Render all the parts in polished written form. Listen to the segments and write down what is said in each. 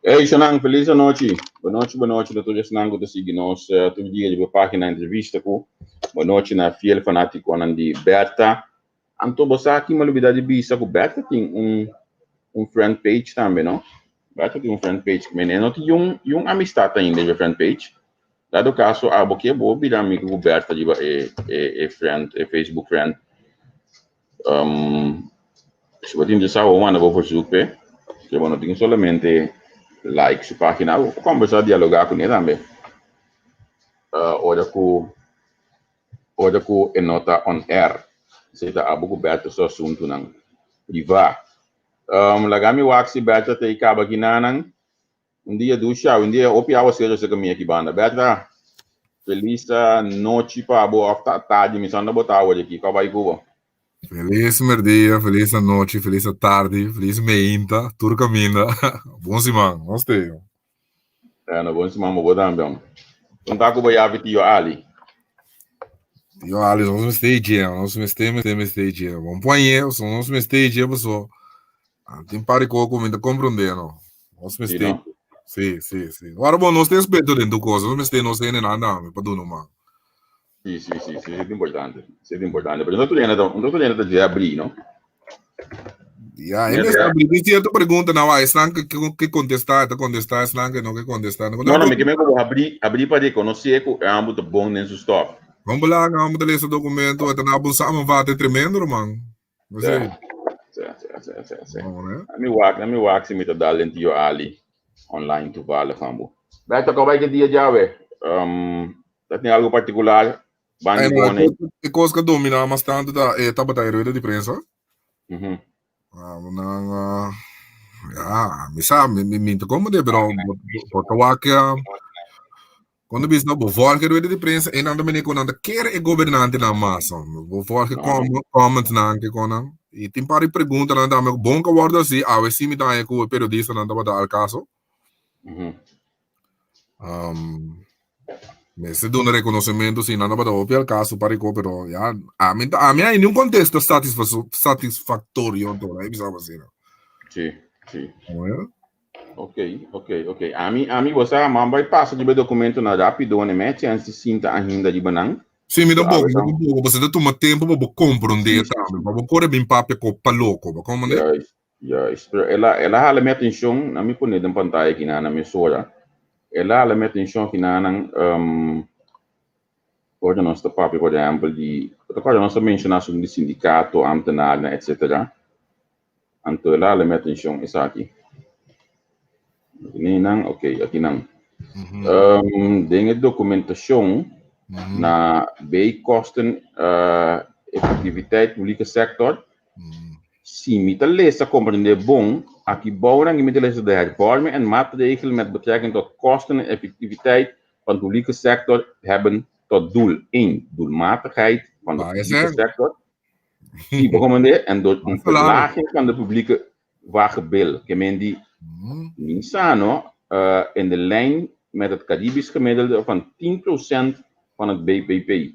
Hey, Shanan, feliz anochi. Bonochi, bonochi na tur esnan ku ta sigui nos eh, tur dia riba página entrevista ku. Bonochi na fiel fanátikonan di Berta. Anto bo sa ki mi a lubida di bisa ku Berta tin un un friend page tambe, no? Berta tin un friend page. Men e no tin yun yun amistad ainda riba e friend page. Dado kaso abo ke bo bira amigo ku Berta riba e e e friend e Facebook friend. Um, si bo ta interesá bo manda bo verzoek p'e. Ke bo no tin solamente like su página, bo por kombersá, dialogá kuné tambe. Uh, ora ku ora ku e no ta on air. Esei ta abo ku Bertha su asuntunan privá. Um, laga mi wak si Bertha ta ei kaba kinanan. Un dia dusha, un dia hopi awa serio serka mi aki banda. Bertha, felis nochi pa bo of ta tardi, mi sa unda bo ta awor aki, kòp bai ku bo? Felis merdia, felis anochi, felis atardi, felis meinta, tur kaminda. Bon siman, nos te. Bueno, bon siman pa bo tambe, hombre. Kon ta ku bo yabi tio Ali? Tio Ali, nos mester dje, nos mester, mester, mester dje. Bon poñe, nos mester dje paso. Ah, tin par di kos ku mi ta komprondé, no. Nos Sí, mester. no? Sí, sí, sí. Ora bon, nos ta experto den tu cosa. Nos mester nos hende nan dame pa duna un man. Sí, sí, sí, sí, es importante. Sí, es importante. Pero no ta no ta ta abrí, no? Ja, e mester abrí. Tin cierto pregunta nou, ah, esnan ke ke contesta, ta contesta, esnan ke no ke contesta. No, no, mi ke men ku abrí, abrí pa rekonosé ku e ambu ta bon den su stof. Bon belang, ambu ta lesa documento, e ta na bon samenvating tremendo, ruman. Sí. Sí, sí, sí, sí, sí. Mi wak, mi wak si mi ta dal den Tio Ali online toevallig ambu. Berta, kòp bai ke dia djawe? Um, ta tin algo partikular? Bandi Ay, bone. E kos ka dominá mas tantu ta e tabata e rueda di prensa. Mhm. Ah, nan, ah, ja, mi sa, mi, mi, mi ta como de, pero bo, bo ta wak, Cuando bisa bo volge rueda di prensa e nan ta mene cu nan ta kere e gobernante nan mas. Bo volge com comment nan ke con nan. Y tin par di pregunta nan tambe bon ka wordo haci awe si mi ta haña cu e periodista nan tabata al caso. Um, mester duna reconocimento si nan tabata hopi al caso par di co pero ya ami ta ami hay ni un contesta satisfactorio anto ahí bisa asina. Sí, sí. Bueno. Ok, ok, ok. Ami, ami, bo sa, man bai pasa riba e documentonan rápido, ne me chance di sinta ainda riba nan. Sí, mi tampoco, mi tampoco. Pasobra ta tuma tempo pa bo comprende tambe, pa bo core bin papia co pa loco, bo comprende? Juist, juist. Pero el a, el a hala mi atencion, na mi pone den pantaya aki na mesora. El a hala mi atencion aki na nan, um, ora nos ta papia, por ehempel, di, bo ta corda nos a menciona asunto di sindicato, ambtenaarnan, etcetera. Anto el a hala mi atencion esaki. Nee, nan, oké, aki nan. Den e dokumentashon na B kosten effectiviteit publieke sector, si mi ta lesa komprendé bon, aki bou nan mi ta lesa de hervorming en maatregelen met betrekking tot kosten en effectiviteit van publieke sector hebben tot doel 1 doelmatigheid van de publieke sector. Si, bo komprendé? En door een verlaging van de publieke wagenbil. Ke men di min sa no, in de lijn met het Caribisch gemiddelde van 10% van het BBP.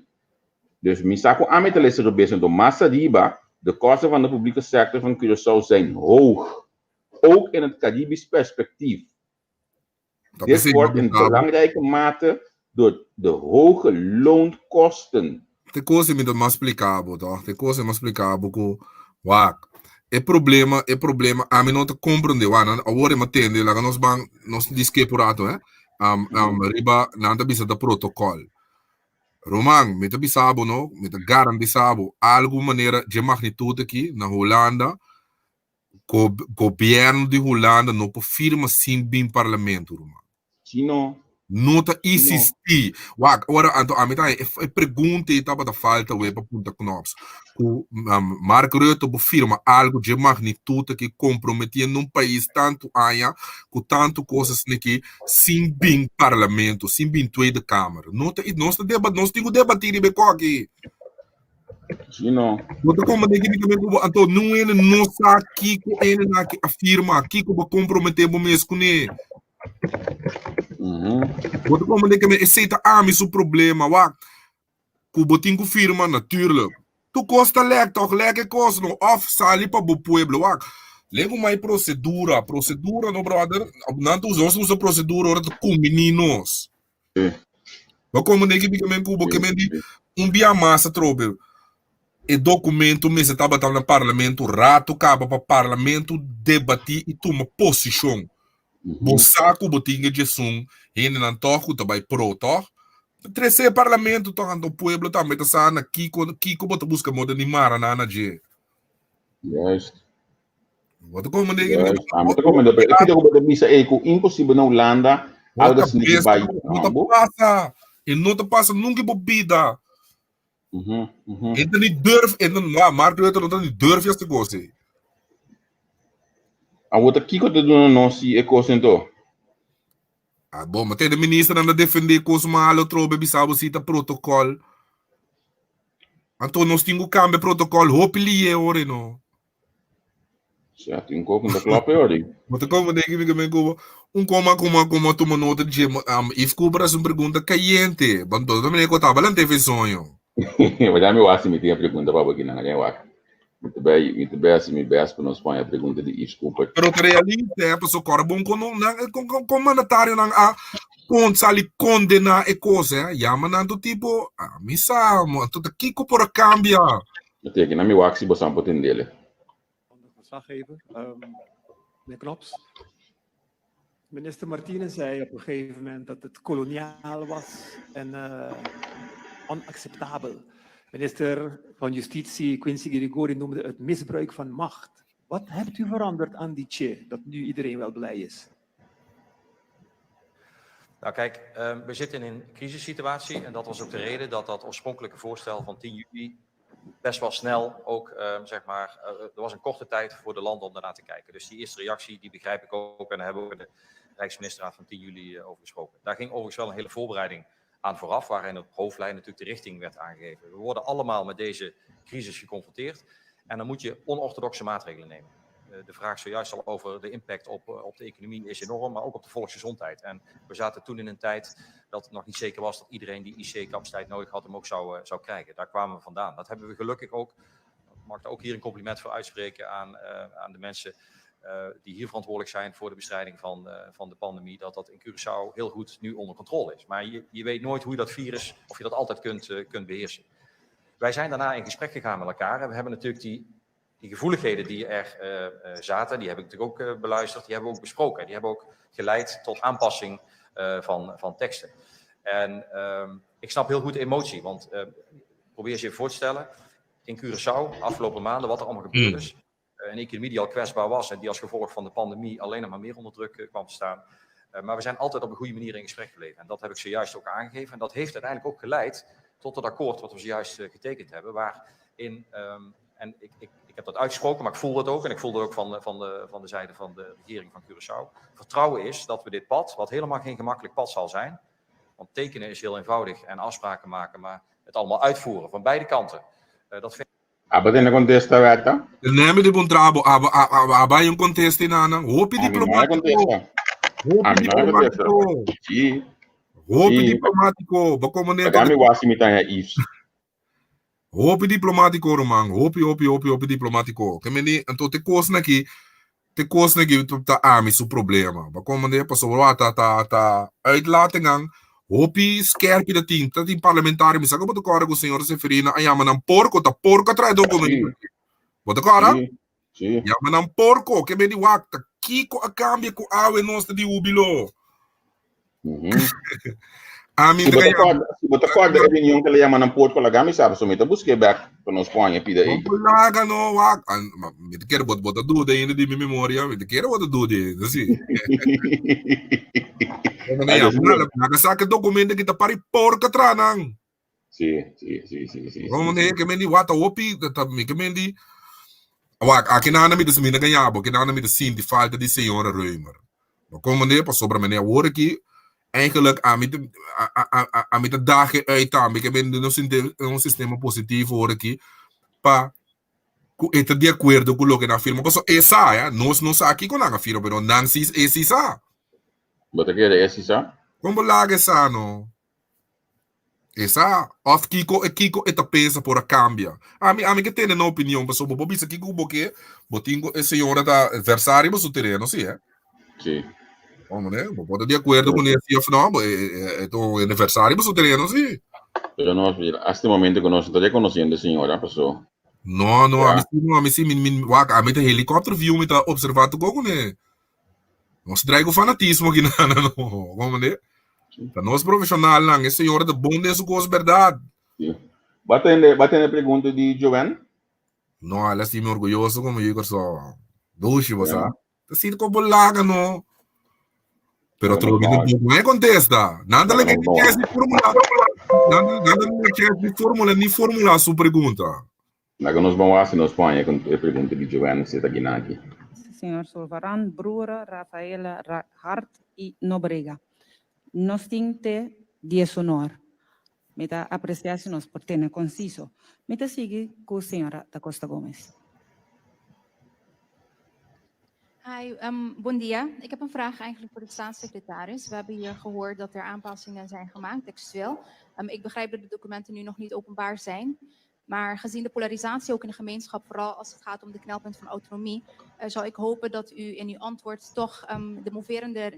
Dus mi sa ku ami ta lesa robes, anto mas ariba, de kosten van de publieke sector van Curaçao zijn hoog, ook in het Caribisch perspectief. Dit wordt in belangrijke mate door de hoge loonkosten. Te kos mi ta mas splika bo, toch? Te kos mi splika bo ku wak. E problema, e problema, ami no ta komprende, wak, nan awor e ma tende, laga nos ban, nos diske por rato, eh. Riba, nan ta bisa ta protokòl. Roman, mi ta bisa bo, no, mi ta garantisa bo, algu manera dje magnitud aki na Hulanda, Gobierno di Hulanda no por firma sin bin parlamento, ruman. Si no. No ta isisti. Wak, ora anto ami ta e pregunta ei tabata falta we pa Punta Knops. Ku Mark Rutte por firma algo dje magnitud aki comprometiendo un pais tantu aña ku tantu kos asina aki sin bin parlamento, sin bin Tweede Kamer. No ta, nos ta deba, nos tin ku debati riba e koki. Sí, no. Bo ta komprendé ki mi ku bo anto nun hende no sa kiko hende na ki afirma, kiko bo komprometé bo mes kuné. Bo ta komprendé ke esei ta ami su problema, wak. Ku bo tin ku firma natuurlijk. Tur kos ta lèk tòg, lèk e kos no, òf sali pa bo pueblo, wak. Legu mai prosedura, prosedura no brother, nan ta usa, nos ta usa prosedura ora ta kumbiní nos. Bo komprendé ki mi ke men ku bo ke men di un bia mas atrobe e dokumento mester tabata na parlamento rato kaba pa parlamento debatí i tuma posishon. Bo sa ku bo tin e djesun hendenan tòg ku ta bai pro tòg? Trese e parlamento tòg anto pueblo tambe ta sa na kiko kiko bo ta buska moda di mara nan na dje. Juist. Bo ta komprendé ki mi Juist. Ami ta komprendé, pero e kiko ku bo ta bisa ei ku imposibel na Hulanda algo asina ki bai. No ta pasa. E no ta pasa nunka bo bida. E ta ni durf, e no, Mark Rutte no ta ni durf este kos ei. Awor ta kiko ta duna nos si e kos ento? Ah, bon, ma tende ministernan ta defende kos malo trobe bisa bo si ta protocol. Anto nos tin ku kambia protocol hopi lié ora no. Ja, tin kos ku ta klop e ora. Bo ta komprende ki mi ke men ku un koma koma koma tuma nota dje Yves Cooper hasi un pregunta kayente. Ban todo ta mira ku tabala ante soño. Wak mi wak si mi tin e pregunta pa bo kinan, wak wak. Mi ta bai, mi ta bai hasi mi best pa nos pon e pregunta di Yves Cooper. Pero ta realista, eh, paso kòrda bon kon no, nan, kon, kon, kon mandatarionan a kon sali kondená e kos, eh. Yama nan tur tipo, ah, mi sa, mo, anto ta kiko por a kambia? Te kinan mi wak si bosan por tendele. Verslaggever, meneer Knops. Minister Martines zei op een gegeven moment dat het koloniaal was en onacceptabel. Minister van Justitie Quincy Girigorie noemde het misbruik van macht. Wat hebt u veranderd aan die che dat nu iedereen wel blij is? Nou kijk, we zitten in een crisissituatie en dat was ook de reden dat dat oorspronkelijke voorstel van 10 juli best wel snel ook, zeg maar, er was een korte tijd voor de landen om daarna te kijken. Dus die eerste reactie, die begrijp ik ook en daar hebben we ook in de Rijksministerraad van 10 juli over gesproken. Daar ging overigens wel een hele voorbereiding aan vooraf, waarin op hoofdlijn natuurlijk de richting werd aangegeven. We worden allemaal met deze crisis geconfronteerd en dan moet je onorthodoxe maatregelen nemen. De vraag zojuist al over de impact op de economie is enorm, maar ook op de volksgezondheid. En we zaten toen in een tijd dat het nog niet zeker was dat iedereen die IC-capaciteit nodig had hem ook zou krijgen. Daar kwamen we vandaan. Dat hebben we gelukkig ook, ik mag daar ook hier een compliment voor uitspreken aan de mensen die hier verantwoordelijk zijn voor de bestrijding van de pandemie, dat dat in Curaçao heel goed nu onder controle is. Maar je weet nooit hoe je dat virus, of je dat altijd kunt beheersen. Wij zijn daarna in gesprek gegaan met elkaar en we hebben natuurlijk die gevoeligheden die er zaten, die heb ik natuurlijk ook beluisterd, die hebben we ook besproken. Die hebben ook geleid tot aanpassing van teksten. En ik snap heel goed de emotie, want probeer je je voor te stellen, in Curaçao, afgelopen maanden, wat er allemaal gebeurd is. Een economie die al kwetsbaar was en die als gevolg van de pandemie alleen nog maar meer onder druk kwam te staan. Maar we zijn altijd op een goede manier in gesprek gebleven. En dat heb ik zojuist ook aangegeven. En dat heeft uiteindelijk ook geleid tot het akkoord wat we zojuist getekend hebben. Waarin, en ik heb dat uitgesproken, maar ik voel dat ook. En ik voel dat ook van de zijde van de regering van Curaçao. Vertrouwen is dat we dit pad, wat helemaal geen gemakkelijk pad zal zijn. Want tekenen is heel eenvoudig en afspraken maken, maar het allemaal uitvoeren van beide kanten. Dat vind Abo tende kontesta Berta? Neme di puntrabo, abo aba yung conteste na nang hopi Ami no a diplomatico. kontesta. Hopi Ami no a kontesta. diplomatico. Sí. Hopi Sí. diplomatico. Bako mo Laga mi wak si mi ta haña Yves. Hopi diplomatico ruman, hopi hopi hopi hopi diplomatico. Ke meni anto te kosnan aki, te kosnan aki ta ami su problema. Bo komende pasobra ta ta ta uitlatingan hopi skerpi ta tin, ta tin parlamentario mi sa ku bo ta kòrda ku señor Seferina a yama nan porko, ta porko a trae documento aki. Bo ta kòrda? Sí, sí. Yama nan porko, ke meni wak ta kiko a kambia ku awe nos ta di hubilo. Ami Si ta bo ta yama. kòrda, si bo ta kòrda e reunion ku el a yama nan porko laga mi sa pasobra mi ta busk'é bèk pa nos pon e pida ei. Bo laga no wak. An, ma, mi ta kere bo, bo ta duda ainda di mi memoria, mi ta kere bo ta duda ainda, si. Bo ta Ay, yama, Dios mío. laga saka documento ki ta pari porko tra nan. Sí, sí, sí, sí, sí, Como sí, ne sí. ke mendi wata hopi ta mi ke mendi wak aki nana mi ta mi ta gaña bo aki nana mi ta sinti falta di señora Römer. Ma como ne pasobra mene awor aki eigenlijk ami ta ami ta dage uit tambe ke mendi nos un sistema positivo awor aki pa ku e ta di akuerdo ku loke nan firma pasobra e sa ya nos no sa kiko nan a firma pero nan si e si sa. Bo ta kere e si sa? Kon bo laga e sa no? E sa, of kiko e kiko e ta pensa por a kambia. Ami ami ke tene na opinion pasobra bo por bisa kiko ku bo ke, bo tin ku e señora ta versa riba su tereno si eh. Si. Hombre, bo por ta di akuerdo kuné si of no, bo e e ta un versa riba su tereno si. Pero nos mira, hasta e momento ku nos no ta rekonosiendo e señora paso. No, no, Ya. ami si no, ami si mi mi wak ami ta helikopter view mi ta observa tur kos kuné. Nos ta trae ku fanatismo aki nan no, komprende? Ta nos profesionalnan, e señora ta bon den su kos berdad. Sí. Bo a tende, bo a tende pregunta di Joanne? No, el a sinti mi orguyoso komo yu Kòrsou. Dushi, bo sa. Ja. Ta sinti kon bo laga no. Pero Laga trobe nos ta wak. bon e kontesta. Nan ta Laga laga nos ni wak. chèns di formula. Nan nan ta laga chèns di formula ni formula su pregunta. Laga nos ban wak si nos por haña e pregunta di Joanne si e ta gina aki. Señor Sulvaran, Broere, Rafaela, Hart y Nobrega. Nos tin te diesunor. Mi ta aprecia si nos por tene conciso. Mi ta sigui cu señora Da Costa Gomez. Hi, bon dia. Ik heb een vraag eigenlijk voor de staatssecretaris. We hebben hier gehoord dat er aanpassingen zijn gemaakt, textueel. Ik begrijp dat de documenten nu nog niet openbaar zijn. Maar gezien de polarisatie ook in de gemeenschap, vooral als het gaat om de knelpunt van autonomie, zou ik hopen dat u in uw antwoord toch de moverende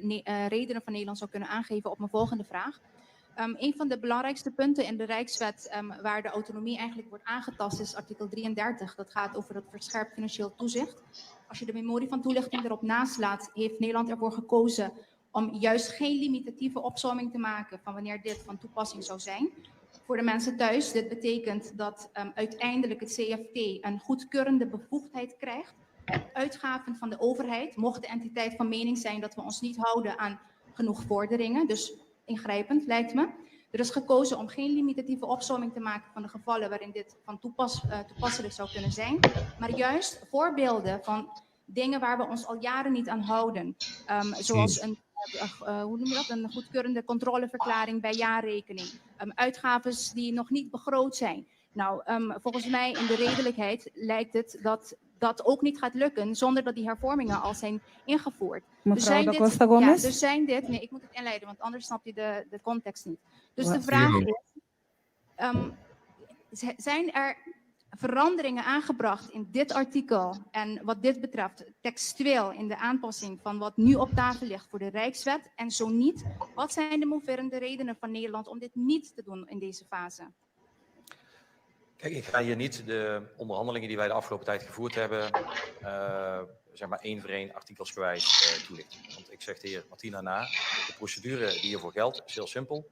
redenen van Nederland zou kunnen aangeven op mijn volgende vraag. Een van de belangrijkste punten in de Rijkswet waar de autonomie eigenlijk wordt aangetast is artikel 33. Dat gaat over het verscherpt financieel toezicht. Als je de memorie van toelichting erop naslaat, heeft Nederland ervoor gekozen om juist geen limitatieve opsomming te maken van wanneer dit van toepassing zou zijn. Voor de mensen thuis, dit betekent dat uiteindelijk het CFT een goedkeurende bevoegdheid krijgt. Uitgaven van de overheid, mocht de entiteit van mening zijn dat we ons niet houden aan genoeg vorderingen, dus ingrijpend lijkt me. Er is gekozen om geen limitatieve opsomming te maken van de gevallen waarin dit van toepasselijk zou kunnen zijn, maar juist voorbeelden van dingen waar we ons al jaren niet aan houden. Zoals een, hoe noem je dat? Een goedkeurende controleverklaring bij jaarrekening. Uitgaves die nog niet begroot zijn. Nou, volgens mij in de redelijkheid lijkt het dat dat ook niet gaat lukken zonder dat die hervormingen al zijn ingevoerd. Dus Mevrouw zijn Da dit, Costa ja, Gomez? dus zijn dit, nee, ik moet het inleiden, want anders snap je de context niet. Dus de Wat? vraag Ja. is, zijn er veranderingen aangebracht in dit artikel en wat dit betreft textueel in de aanpassing van wat nu op tafel ligt voor de Rijkswet? En zo niet, wat zijn de moverende redenen van Nederland om dit niet te doen in deze fase? Kijk, ik ga hier niet de onderhandelingen die wij de afgelopen tijd gevoerd hebben, zeg maar één voor één artikelsgewijs toelichten. Want ik zeg de heer Martina na, de procedure die hiervoor geldt is heel simpel.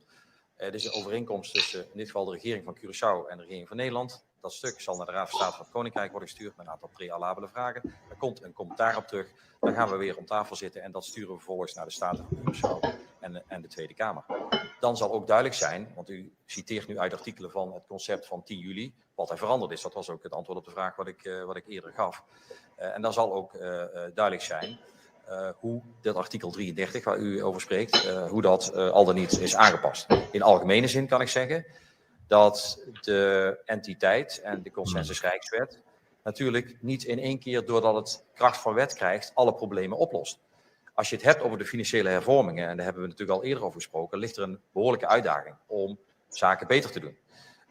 Het is een overeenkomst tussen in dit geval de regering van Curaçao en de regering van Nederland. Dat stuk zal naar de Raad van State van het Koninkrijk worden gestuurd met een aantal prealabele vragen. Daar komt een commentaar op terug. Dan gaan we weer om tafel zitten en dat sturen we vervolgens naar de Staten van Curaçao en de Tweede Kamer. Dan zal ook duidelijk zijn, want u citeert nu uit artikelen van het concept van 10 juli, wat er veranderd is. Dat was ook het antwoord op de vraag wat ik eerder gaf. En dan zal ook duidelijk zijn hoe dat artikel 33, waar u over spreekt, hoe dat al dan niet is aangepast. In algemene zin kan ik zeggen dat de entiteit en de consensus Rijkswet natuurlijk niet in één keer, doordat het kracht van wet krijgt, alle problemen oplost. Als je het hebt over de financiële hervormingen, en daar hebben we natuurlijk al eerder over gesproken, ligt er een behoorlijke uitdaging om zaken beter te doen.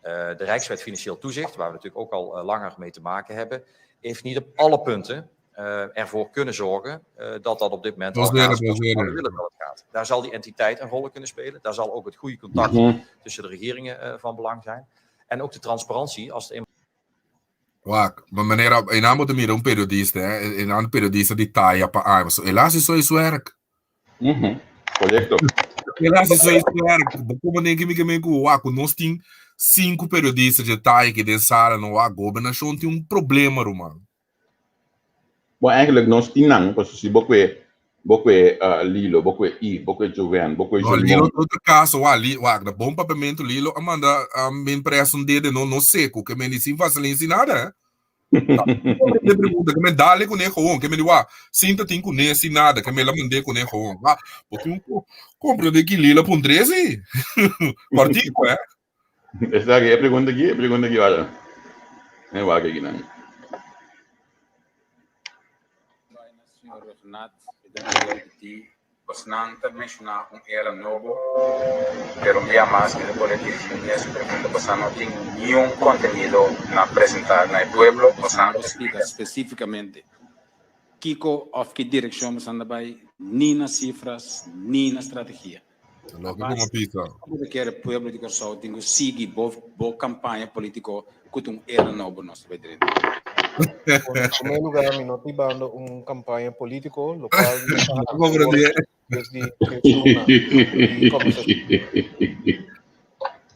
De Rijkswet Financieel Toezicht, waar we natuurlijk ook al langer mee te maken hebben, heeft niet op alle punten ervoor kunnen zorgen dat dat op dit moment al gaat zoals we willen dat het gaat. Daar zal die entiteit een rol in kunnen spelen. Daar zal ook het goede contact tussen de regeringen van belang zijn. En ook de transparantie als het eenmaal Wak, ma manera, e nan bo ta mira un periodista, eh, e nan periodista di taya pa aña, so el hasi so su werk. Correcto. El hasi so su werk. Bo como den kimi kemen ku wak, ku nos tin cinco periodista de taya ki den sala no wak, gobernacion tin un problema, ruman. Bon, eigenlijk nos tin nan, pasobra si bo kue, bo kue Lilo, bo kue Yves, bo kue Joven, bo kue No, Lilo Jolimon. ta otro caso, wa, Li, wa, na bon papiamento Lilo a manda a min presa un dede no, no seco, ke men di sin vaseline, sin nada, eh. Ta, de pregunta, ke men dale kuné gewoon, ke men di, wa, sin ta tin kuné, sin nada, ke men la mand'é kuné gewoon. Wa, bo tin un co, comprende ki Lilo a puntr'é si. Cortico, eh. Esaki, e pregunta aki, e pregunta aki, wak. E wak aki nan. Señor Rosnat, mi ta kere repetí, bosnan ta menshoná un era nobo, pero un bia mas mi ta por dirigí mi mes pregunta, bosnan no tin niun kontenido na presentá na e pueblo, bosnan Bosnan splika spesífikamente kiko òf ki direkshon bosnan ta bai, ni na sifras, ni na strategia. Loke ku mi pisa. Bo ta kere pueblo di Kòrsou tin ku sigui bo bo kampaña polítiko ku ta un era nobo nos ta bai drenta? En primer lugar, mi no ta hibando un kampaña polítiko, lokual mi ta hasi awor desde Kensuna di kombersashon.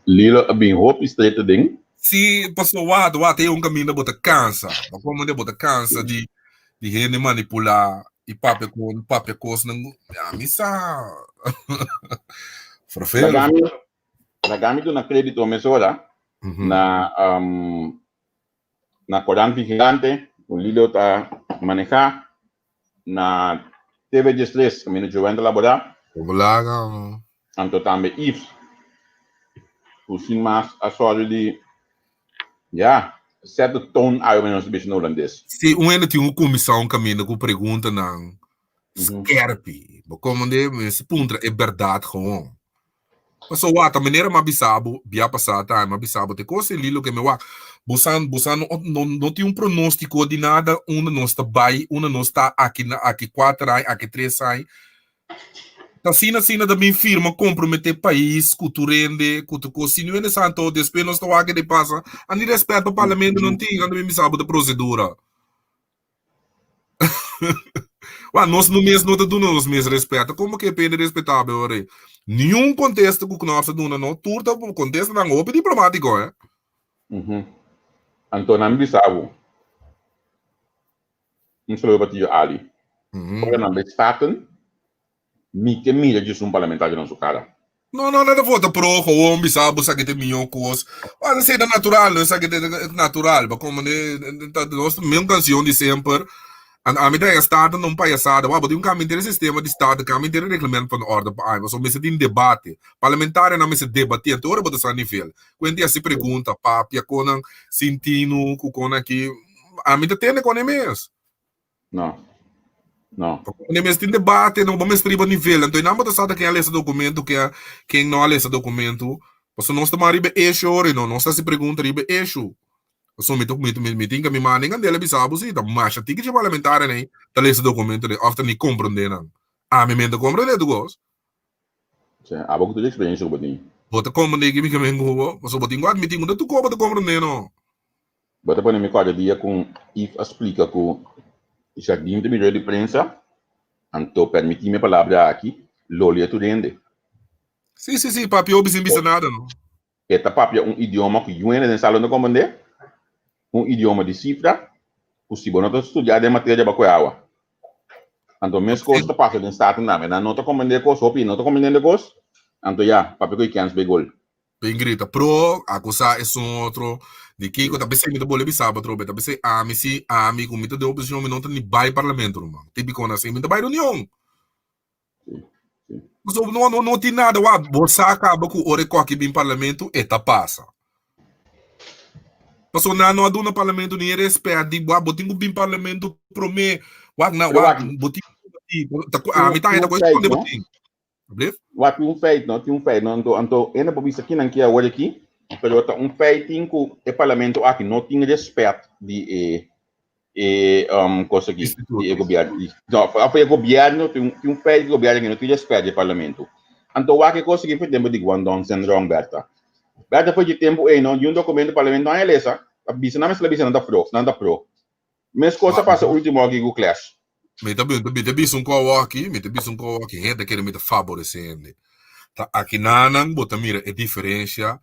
Lilo a bin hopi streta den. Si, pasobra wak, wak ta un kaminda bo ta kansa. Bo komo bo ta kansa di di hende manipulá i papia kon papia kosnan ya mi sa vervelend. Lagami lagami duna kredito mesora na na Korant Vigilante ku Lilo ta manehá na TV Diestres kaminda Joven ta laborá. Bulaga. Anto tambe Yves ku sin mas a sòru di ya set de toon awe manera nos ta bisa na hulandes. Si un hende tin un kuminsá un kaminda ku preguntanan skerpi, bo komende mester puntra e bèrdat gewoon. Pasobra wak, ta manera mi a bisa bo bia pasá tambe, mi a bisa bo te kos e li loke mi wak. Bo sa bo sa no no tin un pronóstiko di nada unda nos ta bai, unda nos ta aki na aki kuater aña, aki tres aña. Ta asina asina ta bin firma komprometé pais ku tur hende ku tur kos. Si no hende sa anto despues nos ta wak kende pasa. A ni rèspèt pa parlamento no tin, anto mi bisa bo ta prosedura. Wak nos no mes no ta duna nos mes rèspèt. Komo ke pende respetabel ora ei? Niun kontesta ku Knops a duna no, tur ta kontestanan hopi diplomátiko eh. Anto nan bisa bo. Un saludo pa Tio Ali. Ora nan bay Staten, mi ke mira djis un parlamentario nan su cara. No, no, nan ta vota pro, gewoon bisa bo esaki ta e mihó kos. Wak, esei ta natural, no? Esaki ta natural. Pa komo de, ta nos mesmo kansion di semper. An ami ta haña Staten ta un payasada. Wak, bo tin un kambia henter e sistema di Staten, kambia henter e reglamento van orde pa aña. Pasobra mester tin debate. Parlamentarionan mester debatí. Anto ora bo ta sa nivel. Ku hende hasi pregunta, papia kon nan sintinu ku kon aki. Ami ta tende con e mes. No. No. Con e mes tin debate, no bo mes riba nivel. Anto nan bo ta sa ta ken a lesa documento, ken ken no a lesa documento. Pasobra nos ta man riba e issue ora, no nos ta hasi pregunta riba e issue. Pasobra mi ta mi mi mi tin ka mi manda en Andela bisa bo si ta masha tiki dje parlamentario nei ta lesa documento nei of ta ni comprende nan. Ami men ta comprende tu cos. Sea, abo ku tur experiencia ku bo tin. Bo ta comprende ki mi ke men ku bo, pasobra bo tin ku admiti ku ta tu cos bo ta comprende no. Bo ta pone mi kòrda dia ku Yves a splika ku Jardin ta bira di prensa, anto permití mi e palabra aki, loli e tur hende. Sí, sí, sí, papia hopi sin bisa nada no. E ta papia un idioma ku yu hende den sala no ta komprendé. Un idioma di sifra ku si bo no ta studiá den materia bo a kohe awa. Anto mes kos ta pasa den Staten tambe. Nan no ta komprendé kos, hopi no ta komprendendo kos, anto ya, papia ku e kèns bay gol. Bin grita pro, akusá esun otro di kiko. Ta p'esei mi ta bolbe bisa bo atrobe, ta p'esei ami si ami ku mi ta den oposishon mi no ta ni bai parlamento ruman. Tipiko nan asina, mi ta bai reunion. Pasobra no no no tin nada wak bo sa kaba ku ora e koki bin parlamento e ta pasa. Pasobra nan no a duna parlamento ni e respet di wak bo tin ku bin parlamento prome wak na wak bo tin ta ku ami ta ta ku esconde bo tin. Alsjeblieft. Wak tin un feit no tin un feit no anto anto e no por bisa kinan ki awor aki pero ta un feit tin ku e parlamento aki no tin respet di e e um, cosa aqui, di e governo. No, of e governo, tin un, tin un feit governo que no tin respet di parlamento. Anto wak e cosa aqui foi tempo di Guangdong Zhenrong Berta. Berta foi de tempo ei, no, di un documento parlamento não lesa, a bisa na mesla bisa não ta pro, não ta pro. Mes cosa pasa último aqui com clash. Mi ta mi ta bisa un koho aki, mi ta bisa un koho aki, hende kere mi ta favorece hende. Ta aki nanan bo ta mira e diferencia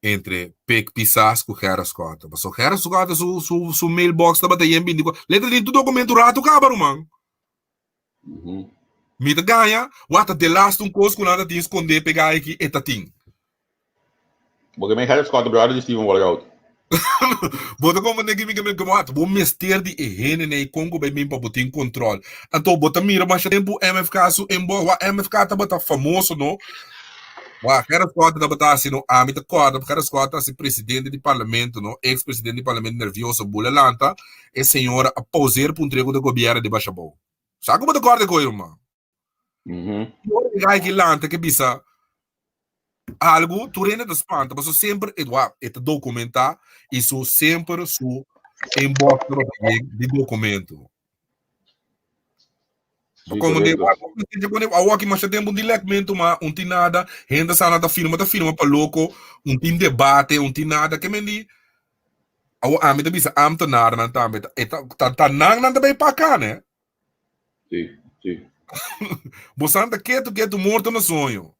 entre Pik Pisas ku Gerrit Schotte. Paso Gerrit Schotte su su su mailbox tabata yen bindi ku letra di tur documento rato kaba ruman. Mi ta gaña, wak ta de laatste un kos ku nan ta tin skonde pega aki e ta tin. Bo ke men Gerrit Schotte brother di Steven Walroud. Bo ta comprende ki mi ke men ke wak bo mester di e hende nei kon ku bai bin pa bo tin control. Anto bo ta mira masha tempu MFK su inbox, wak MFK tabata famoso no. Wak, Gerrit Schotte tabata hasi no, ami ta kòrda Gerrit Schotte hasi presidente di parlamento no, ex presidente di parlamento nervioso bula lanta, e señora a pauseer pa un treko di gobièrnu di basha bou. Sa ku bo ta kòrda e koi ruman? Ora e gai ki lanta ke bisa algu, tur hende ta spanta, pasobra semper e wak, e ta dokumentá i su semper su inbox tabata yen di dokumento. Sí, Como de correcto. awor aki masha tempo un tin lekmento ma un tin nada, hende sa nan ta firma ta firma pa loko, un tin debate, un tin nada. Ke men di awor ami ta bisa ambtenarnan tambe ta e ta ta ta nan nan ta bay paka ne. Sí, sí. Bosan ta ketu ketu morto na soño.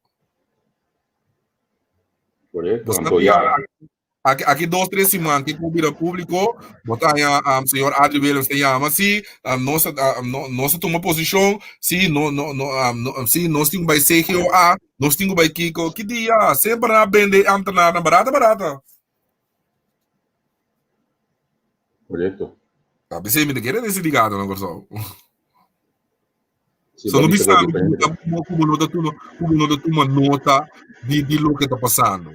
Correcto. Bosan Anto ya. Aki, aki dos, tres siman ke ku bira públiko, bo ta haña um, señor Adri Willems ta yama, sí, um, nos, a, um, no, nos a tuma posishon, sí, no, no, no, um, no, sí, nos tin ku bai CGOA, nos tin ku bai kiko. Ki dia? Semper nan a bende e ambtenarnan barata barata. Korekto. Ta p'esei mi ta kere den sindikato na Kòrsou. Sí, So no bo bisa bisa diferente. mi ku bo no ta tuma ku bo no ta tuma nota di di loke ta pasando.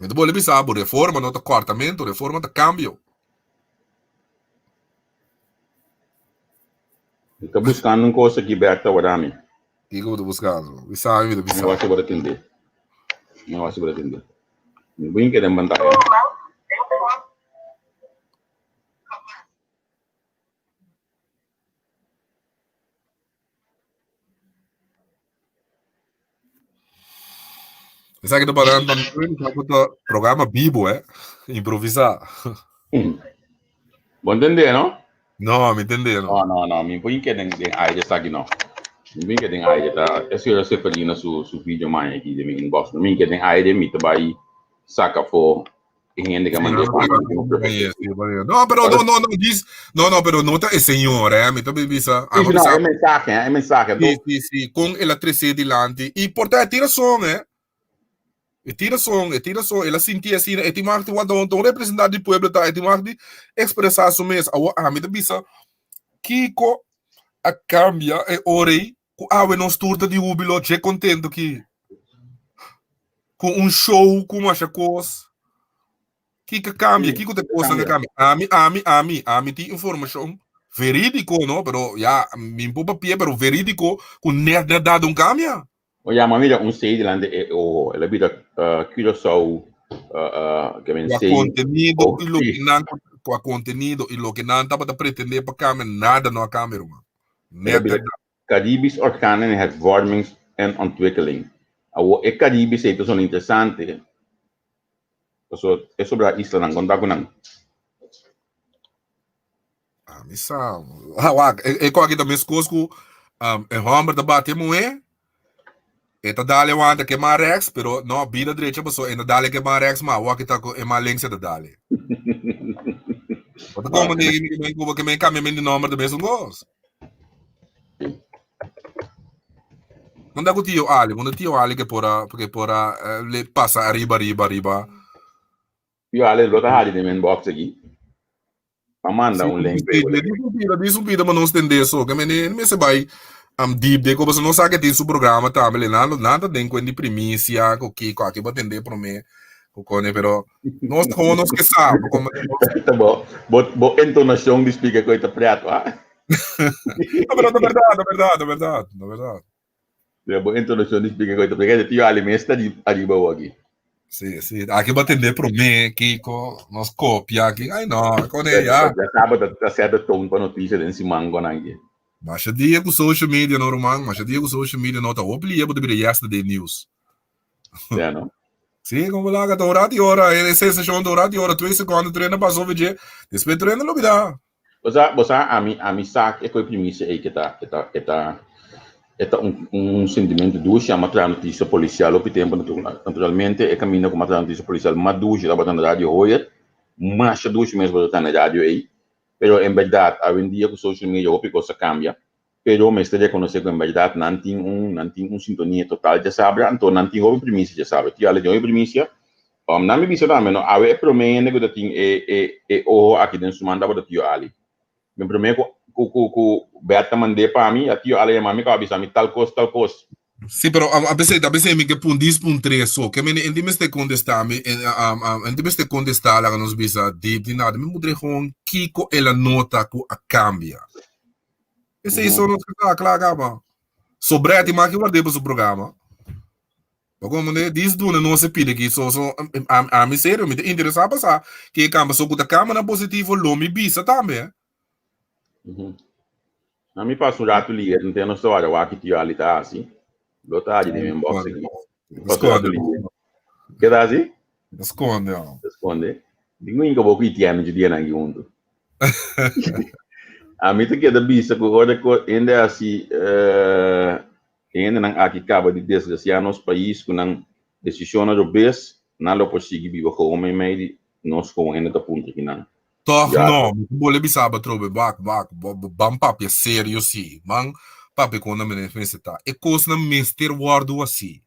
Mi ta bolbe bisa bo reforma no ta kòrtamentu, reforma ta kambio. Mi ta buskando un kos aki Berta wara mi. Kiko bo ta buskando? Bisa mi, mi ta Mi bisa. wak si bo ta tende. Mi wak si bo ta tende. Mi bin keda en pantaya. Esaki ta para ta programa bibo, eh? Improvisá. Bo entendé, no? No, mi entendé, no. No, no, no. Mi por inke den, den aire esaki, no. Mi por inke den aire. Ta, e señora Seferina su, su video mai aki den mi inbox. Mi inke den aire, mi ta bai saca for e hende que mandé pa mi. No, pero no, no, no, dis, no, no, pero no ta e señor, eh, mi ta bisa. Sí, no, e mensaje, eh, e mensaje. Sí, sí, sí, con el a trece dilanti. Y por ta, tira son, eh. E tira son, e tira son, el a sinti asina, e tin mag di wanta un representante di pueblo ta, e tin mag di expresa su mes. Awo ami ta bisa, Kiko a cambia e ora ei ku awe nos tur ta di hubilo dje contento ki ku un show ku masha kos. Kiko cambia? Sí, Kiko te kosnan cambia. a cambia? Ami, ami, ami, ami tin informashon verídiko, no? Pero ya, mi por papia, pero verídiko ku net net dado un cambia. O ya, ma mira un C delante e ojo. El a bira uh, Curaçao uh, uh, que men Qua C. contenido Oh, y lo sí. que nan qua contenido y lo que nan tabata pretende pa cambia, nada no a cambia, ruman. El a Net bira net. Caribisch organen hervorming en ontwikkeling. Awo e Caribisch ei ta zona interesante. Paso e sobra islanan, konta ku nan. Ah, mi sa. Ah, wak, e, e koki ta meskos ku um, e homber ta bati e muhé, e ta dale wanta ke man rechts, pero no, bida drecha paso e ta dale ke man rechts, ma waki ta ku e man links e ta dale. Bo ta como ni mi ku ke me cambia mi nomber de mesun kos. Manda ku tio Ali, manda tio Ali ke por a ke por a eh, le pasa arriba arriba arriba. Tio Ali lo ta hari den mi inbox aki. Pa manda un link pe. Di su pida ma nos tende so, ke mene mester bai am deep de ko pasobra nos sa ke tin su programa tambe le nan nan ta den kuen di primisia ku kiko aki bo tende prome ku kone pero nos gewoon nos ke sa bo komo Ta bo bo bo entonacion di speaker koe ta preto ha. No pero ta berdad ta berdad ta berdad ta berdad. Ja, bo introducción di speaker koe ta preto. Tio Ali mes ta di ariba aki. Sí, sí. Aki bo tende promé, Kiko, nos kopia aki. Ai no, kone ya. Ya saba ta ta set de toon pa noticia den siman kon aki. Masha dia ku social media no ruman, masha dia ku social media no ta hopi lia bo ta bira yesterday news. Ja no. Sí, como laga ta un rato y ora, e sensacion ta un rato y ora, twee seconden trena pasa over dje, despues trena lubida. Bo sa, bo sa, ami, ami sa e koe primisia ei ke ta, e ta, e ta, e ta un, un sentimentu dushi. Ami a traha notisia polisial hopi tempu, naturalmente e kaminda ku mi a traha notisia polisial mas dushi tabata na Radio Hoyer, masha dushi mes bo ta traha na e radio ei. Pero en bèrdat, awendia ku social media hopi kos a kambia, pero mester rekonosé ku en bèrdat nan tin un, nan tin un sintonia total djasabra, anto nan tin hopi primisia djasabra. Tio Ale tin hopi primisia, Nan mi bisa tambe no, awe e prome hende ku ta tin e e e oho aki den su man tabata tio Ali. Mi prome ku ku ku ku Bert ta mand'é pa mi, a tio Ali a yama mi kaba bisa mi tal kos tal kos. Sí, pero a pesei ta pesei mi ke pun dis pun tres so. Ke mene enti mester kontestá mi enti mester kontestá laga nos bisa deep ni nada. Mi mutr'é gewoon kiko el a nota ku a kambia. Esei so nos ke sa kla kaba. So Bret i maki ward'é pa su programa. Bo como ne dis duna nos e pide ki so so ami serio mi ta interesa pa sa ke kamba so ku ta kamba na positivo lo mi bisa tambe eh. Ami pasa un ratu lier nte nos ta wara wak ki tio Ali ta hasi. Lo ta hasi den mi inbox aki. Pasa un ratu lier. Ke ta hasi? Ta skonde oh. Ta skonde. Di un inka bo ku Etienne dje dianan aki huntu. Ami ta keda bisa ku ora ku hende hasi E hendenan aki kaba di desgrasiá nos pais ku nan desishonnan robes, nan lo por sigui biba gewoon meimei di nos komo hende ta puntra ki nan. Tòg no, mi ta bole bisa bo atrobe, wak, wak, ban papia serio si, ban papia kon nan mester ta. E kosnan mester wòrdu hasi.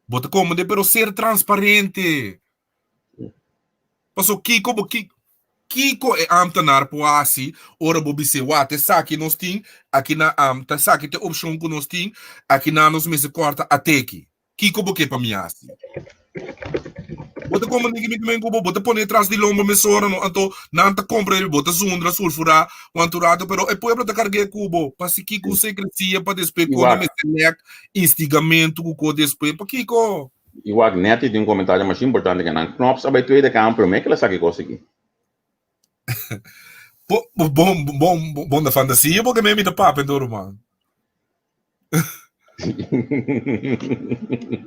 Bo ta komprende pero ser transparente. Paso kiko bo ki kiko e ambtenaar por hasi ora bo bis'é wak esaki nos tin aki na am ta esaki ta e opshon ku nos tin aki na nos mester kòrta ateki kiko bo ke pa mi hasi? Bo ta komprende ki mi ta men ku bo bo ta pone tras di lomba mesora no anto nan ta kompra bo ta zundra sulfurá wantu rato pero e pueblo ta karg'é ku bo pasi kiko un sekresia pa despues kos nan mester lèk instigamentu ku kos despues pakiko? I wak Nettie tin un komentario masha importante ke nan Knops a bai Tweede Kamer promé ke el a saka e kos aki. Bo bon bon bon da fantasia bo ke mi ta papia enton ruman.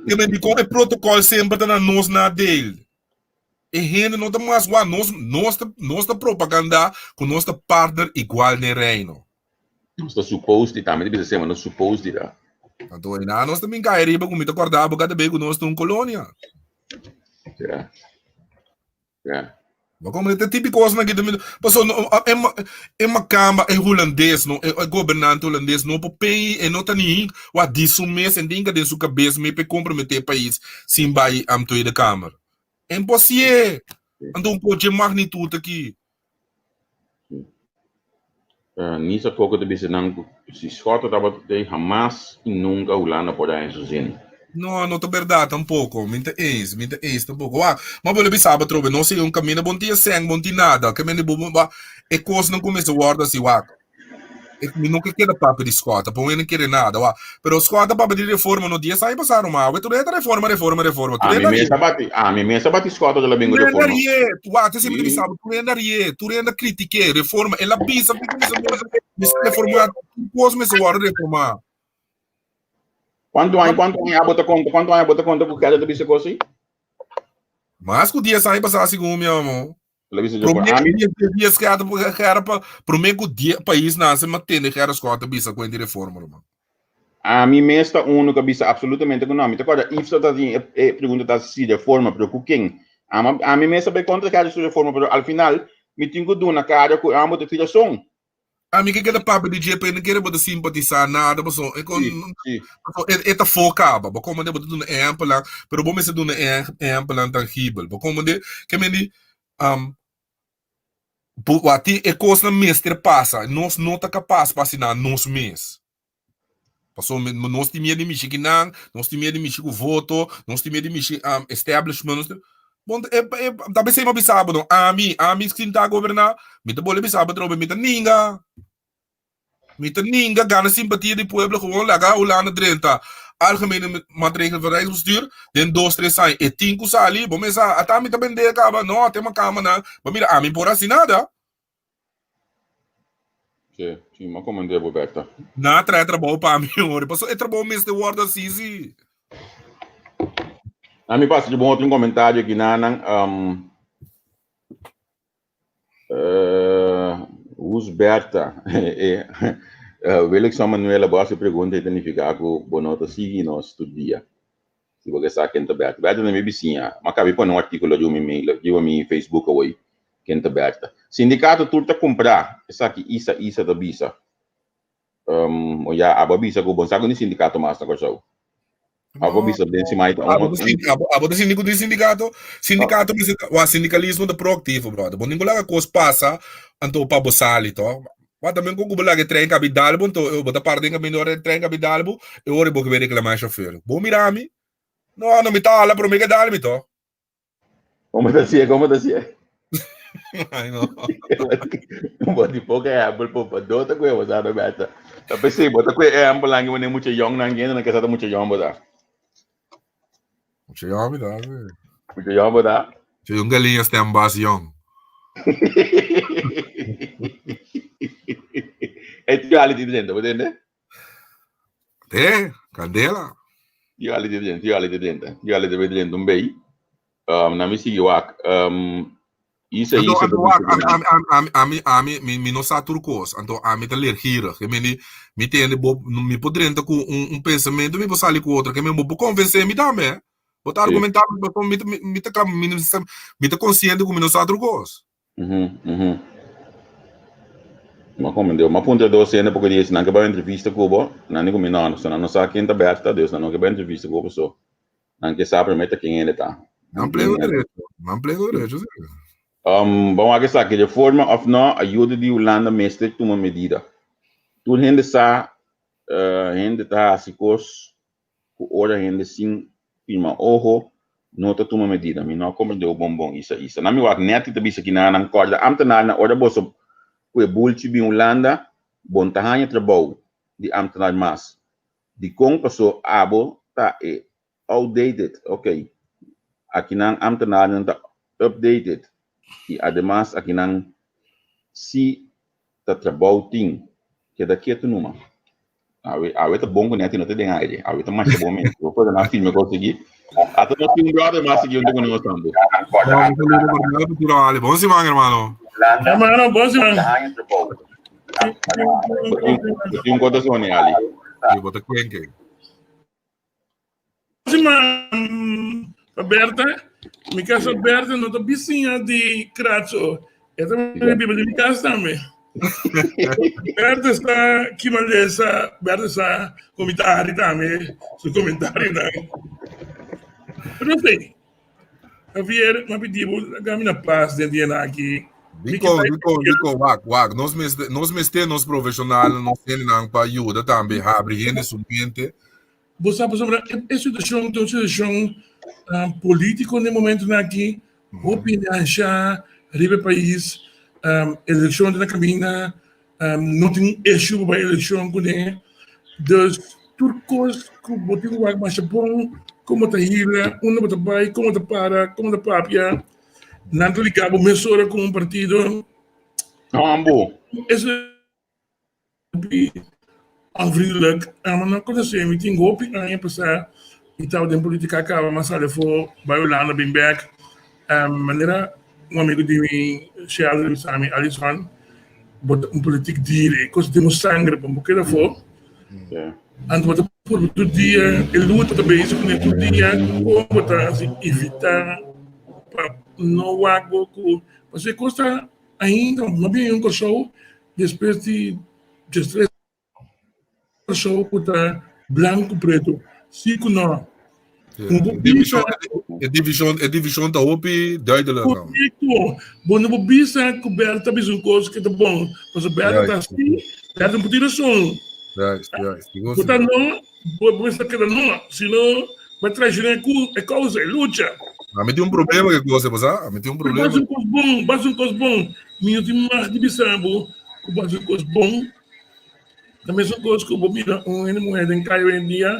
Ke men dikon e protokòl semper ta na nos nadeel. E hende no ta mas wak nos nos ta nos ta propaganda ku nos ta partner igual den reino. Nos ta supose di tambe ta bisa sema nos supose di ta. Anto einan nos ta bin kai riba ku mi ta kòrda bo kada be ku nos ta un kolonia. Ja. Ja. Bo komprende ta tipi kosnan ki ta mi paso no e e makamba e hulandes no e gobernante hulandes no por pei e no ta ni wak di su mes e tinka den su kabes mi pe komprometé e pais sin bai am Tweede Kamer. Imposié! Anto un koche magnitut aki. Nisa Koko ta bisa nan ku si Schotte tabata tei hamas i nunka Hulanda por a haña su zin. No, no ta berdad tampoko. Mi ta eens, mi ta eens tampoko. Wak, ma bo lo bisa atrobe, no sigui un kaminda, bo no tin e sèn, bo no tin nada. Ke mende bo, bo, e kosnan kuminsá wòrdu asi, wak. Mi no ke keda papia di Schotte, pa un hende kere nada, wak. Pero Schotte papia di reforma no dies aña pasá ruman. Awe tur hende ta reforma, reforma, reforma. Tur hende a rie. Ami mes a bati Schotte ora el a bin ku reforma. Tur hende a rie. Wak, te siempre ta bisa bo, tur hende a rie, tur hende a kritik'é reforma. El a bisa, bisa, bisa, mester reformá, tur kos mester wòrdu reformá. Kuantu aña, kuantu aña abo ta konta, kuantu aña abo ta konta ku Gerrit a bisa kos ei? Mas ku dies aña pasá segun mi amo. Promé ku dies gera pa promé ku die pais nase ma tende gera Scott ta bisa kuenti reforma ruman. Ami mes ta unu ku a bisa absolutamente ku no. Mi ta kòrda Yves ta tin e pregunta ta si reforma pero ku ken? Ama, ami mes a bai kontra kada su reforma, pero al final mi tin ku duna kada ku amo ta rason. Ami ke keda papia di dje, pero no kere bo ta simpatisa nada, paso e kon Sí, sí. paso e, e ta fo kaba. Bo komende bo ta duna ehempelnan, pero bo mester duna ehempelnan tangibel. Bo komende ke men di um, bo wati e kosnan mester pasa. Nos no ta kapas pa hasi nan nos mes. Paso nos tin miedo di mishi kinan, nos tin miedo di mishi ku voto, nos tin miedo di mishi um, establishment. Nos tin... Bon, e, e, ta besei ma bisa bo no. Ami, ami sinta goberná, mi ta bole bisa bo trobe, mi ta ninga. Mi ta ninga gana simpatia di pueblo gewoon laga Hulanda drenta. Algemene maatregelen van Rijksbestuur, den dos, tres aña. E tin ku sali, bo mesa, ata mi ta bende kaba, no, ate ma kama nan. Ba mira, ami por hasi nada. Sí, sí, ma komende bo Berta. Na trae trabou pa mi, ori. Paso e trabou mester wordo así, sí. A mi pasa bon otro comentario aquí nanan. Um, uh, Who's Berta? eh, uh, Wilson Manuela, boa se pergunta e significa que bo no ta sigui nos tur dia. Si bo ke sa ken ta Berta. Berta ta mi bisiña. Ma kabi pone un artíkulo riba mi mail, riba mi Facebook awoi. Ken ta Berta. Sindikato tur ta kumprá. Esaki Isa Isa ta bisa. Um, o ya, abo a bisa ku bon sa ku ni sindikato mas na Kòrsou. Abo a bisa den simai ta Abo ta abo, abo ta sinti ku tin sindikato? Sindikato mester ta, wa sindikalismo ta proaktivo, brother. Bo ningun laga kos pasa anto pa bo sali, to. Wa tambe ku bo laga e trein kabi dal bo, anto bo ta para den kaminda ora e trein kabi dal bo, e ora bo ke bai reklamá e shofer. Bo mira mi? No, no mi ta hala promé ke dal mi, to. Como ta siye, como ta siye? Ay, no. Bo di poca ehempel po pa dota ku e wasado beta. Ta pensei bo ta ku ehempel langi wanneer mucha jong nan gende nan kesa ta mucha jong bo ta. Mucha jong mi ta. Mucha jong bo ta. Mucha jong galinha stem bas jong. E reality dentro, bo tende? Te, candela. Reality dentro, reality dentro. Reality dentro un bay. Um, na mi sigui wak. Um, isa Anto, isa anto wak, ami, ami, ami, ami, ami, mi, mi no sa tur kos. Anto ami ta leergierig. Ke meni, mi tende bo, mi por drenta ku un, un pensamiento, mi por sali ku otro. Ke men bo por konvensé mi tambe, eh. Bo ta Sí. argumentá, mi, mi, mi, mi ta kla, mi, mi ta konsiente ku mi no sa tur kos. Mhm, mhm. Ma como Dios, ma punta dos hende porque dice, nan ke bai entrevista ku bo, nan di ku mi no, so nan no sa ken ta Berta, dus nan no ke bai entrevista ku bo, so nan ke sa primer ta ken hende ta. Nan pleno derecho, nan pleno derecho, sí. Um, bon wak esaki, reforma of no, ayuda di Hulanda mester tuma medida. Tur hende sa, uh, hende ta hasi kos ku ora hende sin firma oho no ta tuma medida. Mi no a komprendé bon bon isa isa. Na mi wak nèt ta bisa kina nan kòrda ámtenarnan ora boso ku e bulchi bin Hulanda bon ta haña trabou di ámtenar mas. Dikon? Paso abo ta e outdated. Ok. Akinan ámtenarnan ta updated i ademas akinan si ta trabou tin. Keda ketu numa. Awe, awe ta bon ku neti no ta den aire. Awe ta masha bon mes. Bo por na filme ko sigui. Ata no tin un brother mas sigui unto ku nos tambo. Bon siman, hermano. Hermano, bon siman. Bo tin un kota soni, Ali. Sí, bo ta kwenke. Siman, Berta. Mi casa Berta no ta vizinha di Crato. E ta biba di mi casa tambe. Berta está ki malesa, Berta está comentario tambe, su comentario nan. Pero sí, Javier, ma pidi bo laga mi na paz den dia aki. Dikon, dikon, dikon, wak, wak. Nos mester, nos mester nos profesional, nos hendenan pa yuda tambe habri hende su mente. Bo sa pasobra e situacion ta un situacion politico den momentonan aki, hopi hende ansha riba e pais, eleccion ta na caminda, no tin un issue pa bai eleccion cune, dus tur cos cu bo tin cu wak masha bon con bo ta hila, unda bo ta bai, con bo ta para, con bo ta papia, nan ta liga bo mesora cu un partido. Ambo. Hopi onvriendelijk, maar no konosé mi tin hopi aña pasá mi tabata den politica kaba mi a sali afó bai Hulanda bin bek manera un amigo di mi Sheldon a bisa mi Alison bo ta un politiek dier e kos den bo sangre bo no por keda afó anto bo ta purba tur dia e luta ta bezig kuné tur dia kon bo ta hasi evitá pa. no wak bo ku pasobra e kos ta ainda no bin un Kòrsou despues di 13 Kòrsou ku ta blanku pretu si ku no. E divishon e divishon ta hopi duidelijk. Korekto. Bo no por bisa ku Berta bisa un kos ku ta bon. Pasobra Berta ta si, Berta no por tin rason. Juist, juist. Bo ta no, bo mester keda no. Si no, bo a traishoná e kousa, e lucha. Ami tin un problema ku e kos ei, bo sa? Ami tin un problema. Bo hasi un kos bon, bo hasi un kos bon. Mi no tin mag di bisa bo ku bo hasi un kos bon. Ta mesun kos ku bo mira un hende muhé den kaya hoy en dia,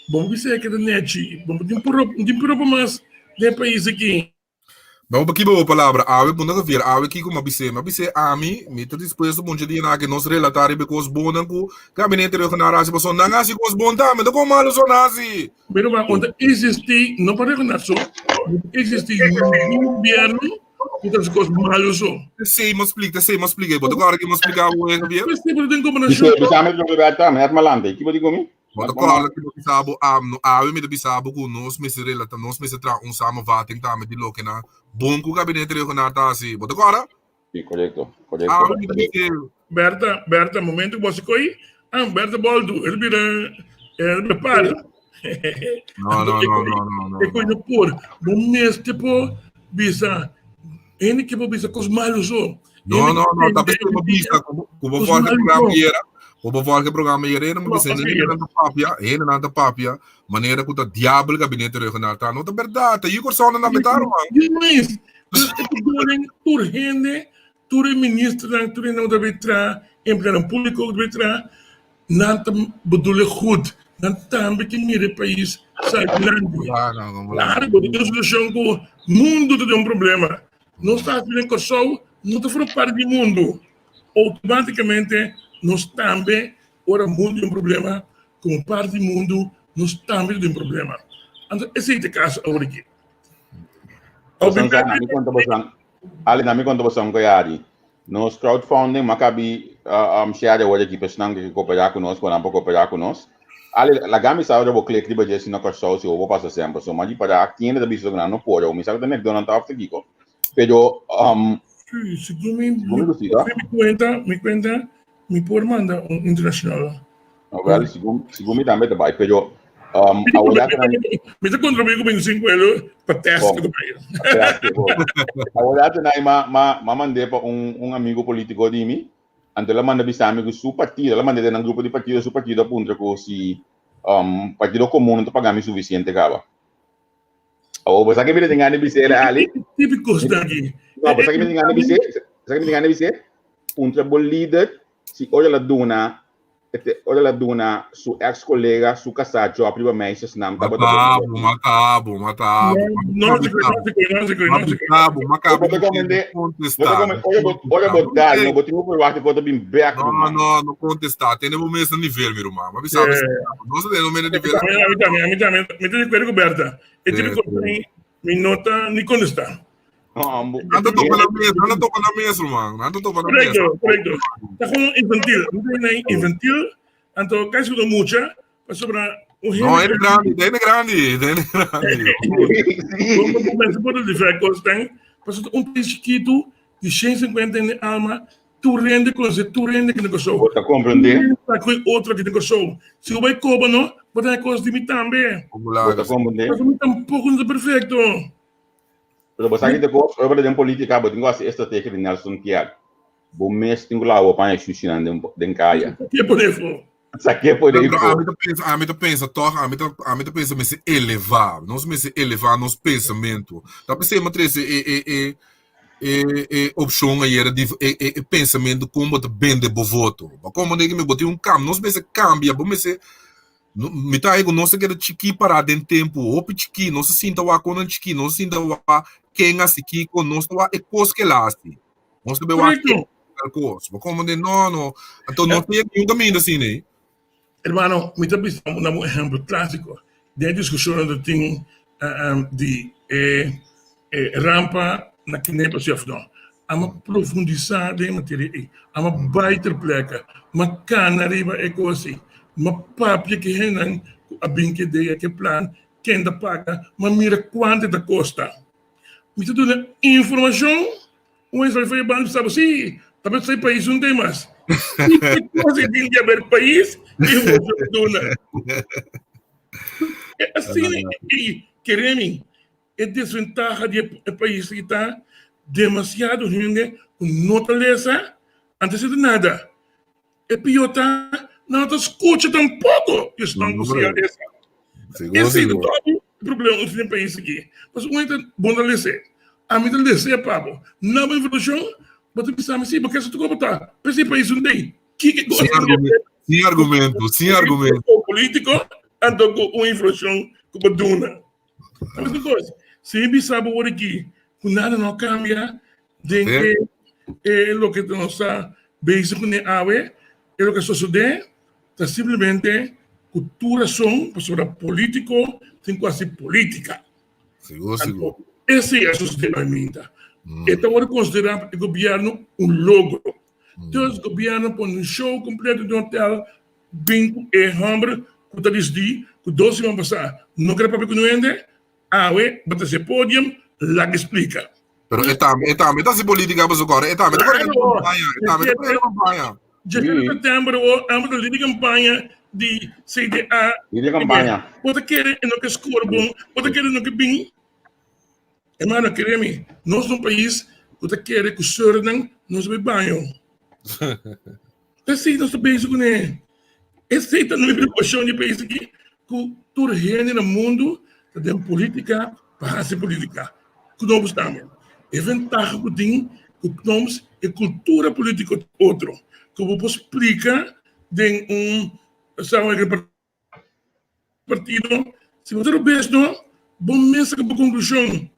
bo por bisa e ke ta nechi, bo no tin poropa, no tin poropa mas den e pais aki. Bo por kiba bo palabra awe, bo no ta vier awe kiko mi a bis'é. Mi a bis'é ami, mi ta dispuesto pa un dje dia nan aki nos relatá riba e kos bonnan ku gabinete regional a hasi, pasobra nan a hasi kos bon tambe, ta kon malu so nan hasi. Pero ba unda existi, no pa regional so, existi ningun gobierno ku ta hasi kos malu so. Esei mi a splika, esei mi a splika. Bo ta kòrda ke mi a splika bo, Javier? Esei bo ta den kombinashon. Bis'é, bisa mi loke bai ta, mi a malante. Ki bo di ku mi? Bo ta kòrda ke mi a bisa bo, no awe mi ta bisa bo ku nos mester relata, nos mester traha un samenvatting tambe di loke nan bon ku gabinete regional ta hasi. Bo ta kòrda? Sí, korekto, korekto. Awe mi ta bis'é. Berta, Berta, momento ku bo a koi, ah, Berta boltu, el bira, el bira para. No, no, no, no, no, no. E koi no por. Bo mester por bisa, hende ke por bisa kos malu so. No, no, no, ta bes bo bisa ku bo volge programa yera, ku bo volge programa yera, hende mo bisa, hende nan ta papia, hende nan ta papia, manera ku ta diabel gabinete regional ta. No ta berdad, ta yu Kòrsou nan ta ruman. Mes, e bedoeling tur hende, tur e ministernan, tur hende ku ta bay traha, empleadonan públiko ku ta bay traha, nan ta bedoel e goed. Nan tambe ke mira e pais sali dilanti. Claro, bo ta den un situashon ku mundu ta den un problema. Nos ta hasi den Kòrsou no ta forma parti di mundu. Outomátikamente nos tambe ora mundu den un problema, komo parti di mundu nos tambe ta den un problema. Anto esei ta e kaso awor aki. Bosan sa, mi konta bosan, Ali, na mi konta bosan ku yari. Nos crowdfunding ma kabi um, share awor aki pa esnan ku ke kooperá ku nos, ku nan por kooperá ku nos. Ali, laga mi sa ora bo klik riba dje si na Kòrsou si bo pasa semper. So, ma di para tienda ta bisa ku nan no por, o mi sa ku ta McDonald's ta òf ta kiko. Pero, um, Sí, segun mi, mi kuenta, mi kuenta, Mi por manda un internacional. No, wel, segun, segun mi tambe ta bai, pero um, awor dat nan... Mi ta contribuir cu 25 euro pa test que ta bai. Awor dat nan ma, ma, ma mandé pa un, un amigo politico di mi, anto el a manda bisa mi cu su partido, el a mandé den nan grupo di partido, su partido a puntra cu si um, Partido Comun no ta paga mi suficiente caba. Awor, bo sa ke mi ta tin gana di bis'é, Ali? Típico sta aki. No, bo sa ke mi tin gana di bis'é? Sa ke mi tin gana di bis'é? Puntra bo lider si ora el a duna, ora el a duna su ex colega, su casá job riba meisjesnaam tabata bo. Mata bo, mata bo, mata bo. No, no, no, Mata bo, mata bo. Bo ta komende, bo ta komende, ora bo, ora bo dal, no, bo tin ku verwacht ku ta bin bek, No, ruman. no, no kontestá. Tene bo mes na nivel, mi ruman. Ma bisa, nos ta tene bo mes na nivel. Ami tambe, ami tambe. Mi ta di akuerdo ku Berta. E tipo di kos ei, mi no ta ni kontestá. Nan ta topa na mes, nan ta topa na mes, ruman. Nan ta topa na mes. Korekto, korekto. Ta komo infantil. Mi ta hende infantil, anto kasi ku ta mucha, pasobra un hende. No, hende grandi, hende grandi, hende grandi. Bo bo mester por diferente kos tan, pasobra un pais chikitu di 150 hende alma, tur hende konosé tur hende ki na Kòrsou. Bo ta komprendé? Tur hende sa ku e otro ki na Kòrsou. Si bo bai koba no, bo ta haña kos di mi tambe. Bo ta komprendé? Pasobra mi tampoko no ta perfekto. Pero bo sa ki ta kos, ora bo ta den politika bo tin ku hasi e strategia di Nelson Kier. Bo mes tin ku laba bo paña shushinan den den kaya. Saké por efo. Saké por Pero efo. ami ta pensa, ami ta pensa tòg, ami ta ami ta pensa mester elevá, nos mester elevá nos pensamentu. Ta p'esei mi a trese e e e e e opshon ayera di e e e pensamentu kon bo ta bende bo voto. Bo a komprendé ku mi bo tin un kambio, nos mester kambia, bo mester Mi ta haña ku nos ta keda chikí pará den tempu, hopi chikí. Nos ta sinta wak konan chikí, nos ta sinta wak ken hasi kiko, nos ta wak e kos ku el a hasi. Nos ta bai wak Korekto. tal kos. Bo komprendé? No, no. Anto nos ta yega niun kaminda asina ei. Hermano, mi ta bisa bo na un ehèmpel klásiko. Den e diskushonnan ta tin di e rampa na Kenepa si òf no. Ama profundisá den e materia ei. Ama bai ter pleka. Ma kana riba e kos ei. Ma papia ku e hendenan ku a bin ku e idea, ku e plan, ken ta paga. Ma mira kuantu e ta kosta. Mi ta duna informashon, un esei foi ban bisa bo, si, ta pensá e pais un tem mas. Ki cosa tin di haber pais i informashon ta duna? E asina i kere mi, e desventaha di e pais aki ta demasiado hende ku no ta lesa antes di nada. E pió ta, nan no ta skucha tampoko esnan ku siña lesa. Esei ta todo e problema ku nos tin den pais aki. Pasobra un hende ta bon ta lesa, ami ta lesa pa bo. Nan bo informashon, bo ta bisa mi, si, bo ke sa tur ku bo ta. P'esei pais un dei. Kiko kos Sin argumento, sin argumento, sin argumento. Polítiko anto ku un informashon ku bo duna. Sabes un kos? Si mi bisa bo wor aki ku nada no a kambia den e e loke nos ta bezig kuné awe, e loke a sosodé ta simplemente ku tur rason pasobra polítiko tin ku hasi polítika. Sigur, sigur. Anto esei a sosodé awe minta. E ta wòrdu konsiderá pa e gobièrnu un logro. Dus gobièrnu pone un show kompleto den hotel Bin ku e hòmber ku ta disidí ku dos siman pasá no kere papia ku no hende, awe bo ta hasi podium, laga e splika. Pero e tambe, e tambe ta hasi polítika pasobra kòrda, e tambe ta kore den kampaña, e tambe ta kore den kampaña. Dje di sètèmber awor amo ta lider di kampaña di CDA. Lider di kampaña. Bo ta kere e no ke skor bon, bo ta kere e no ke bin. Hermano, kere mi, nos ta un pais ku ta kere ku sùrnan nos ta bai baño. Esei nos ta bezig kuné. Esei ta nos preokupashon di pais aki, ku tur hende na mundu ta den politika pa hasi politika. Knops tambe. E ventaha ku tin ku Knops e kultura politiko ta otro, ku bo por splika den un partido. Si bo ta robes no, bo mes saka bo konklushon.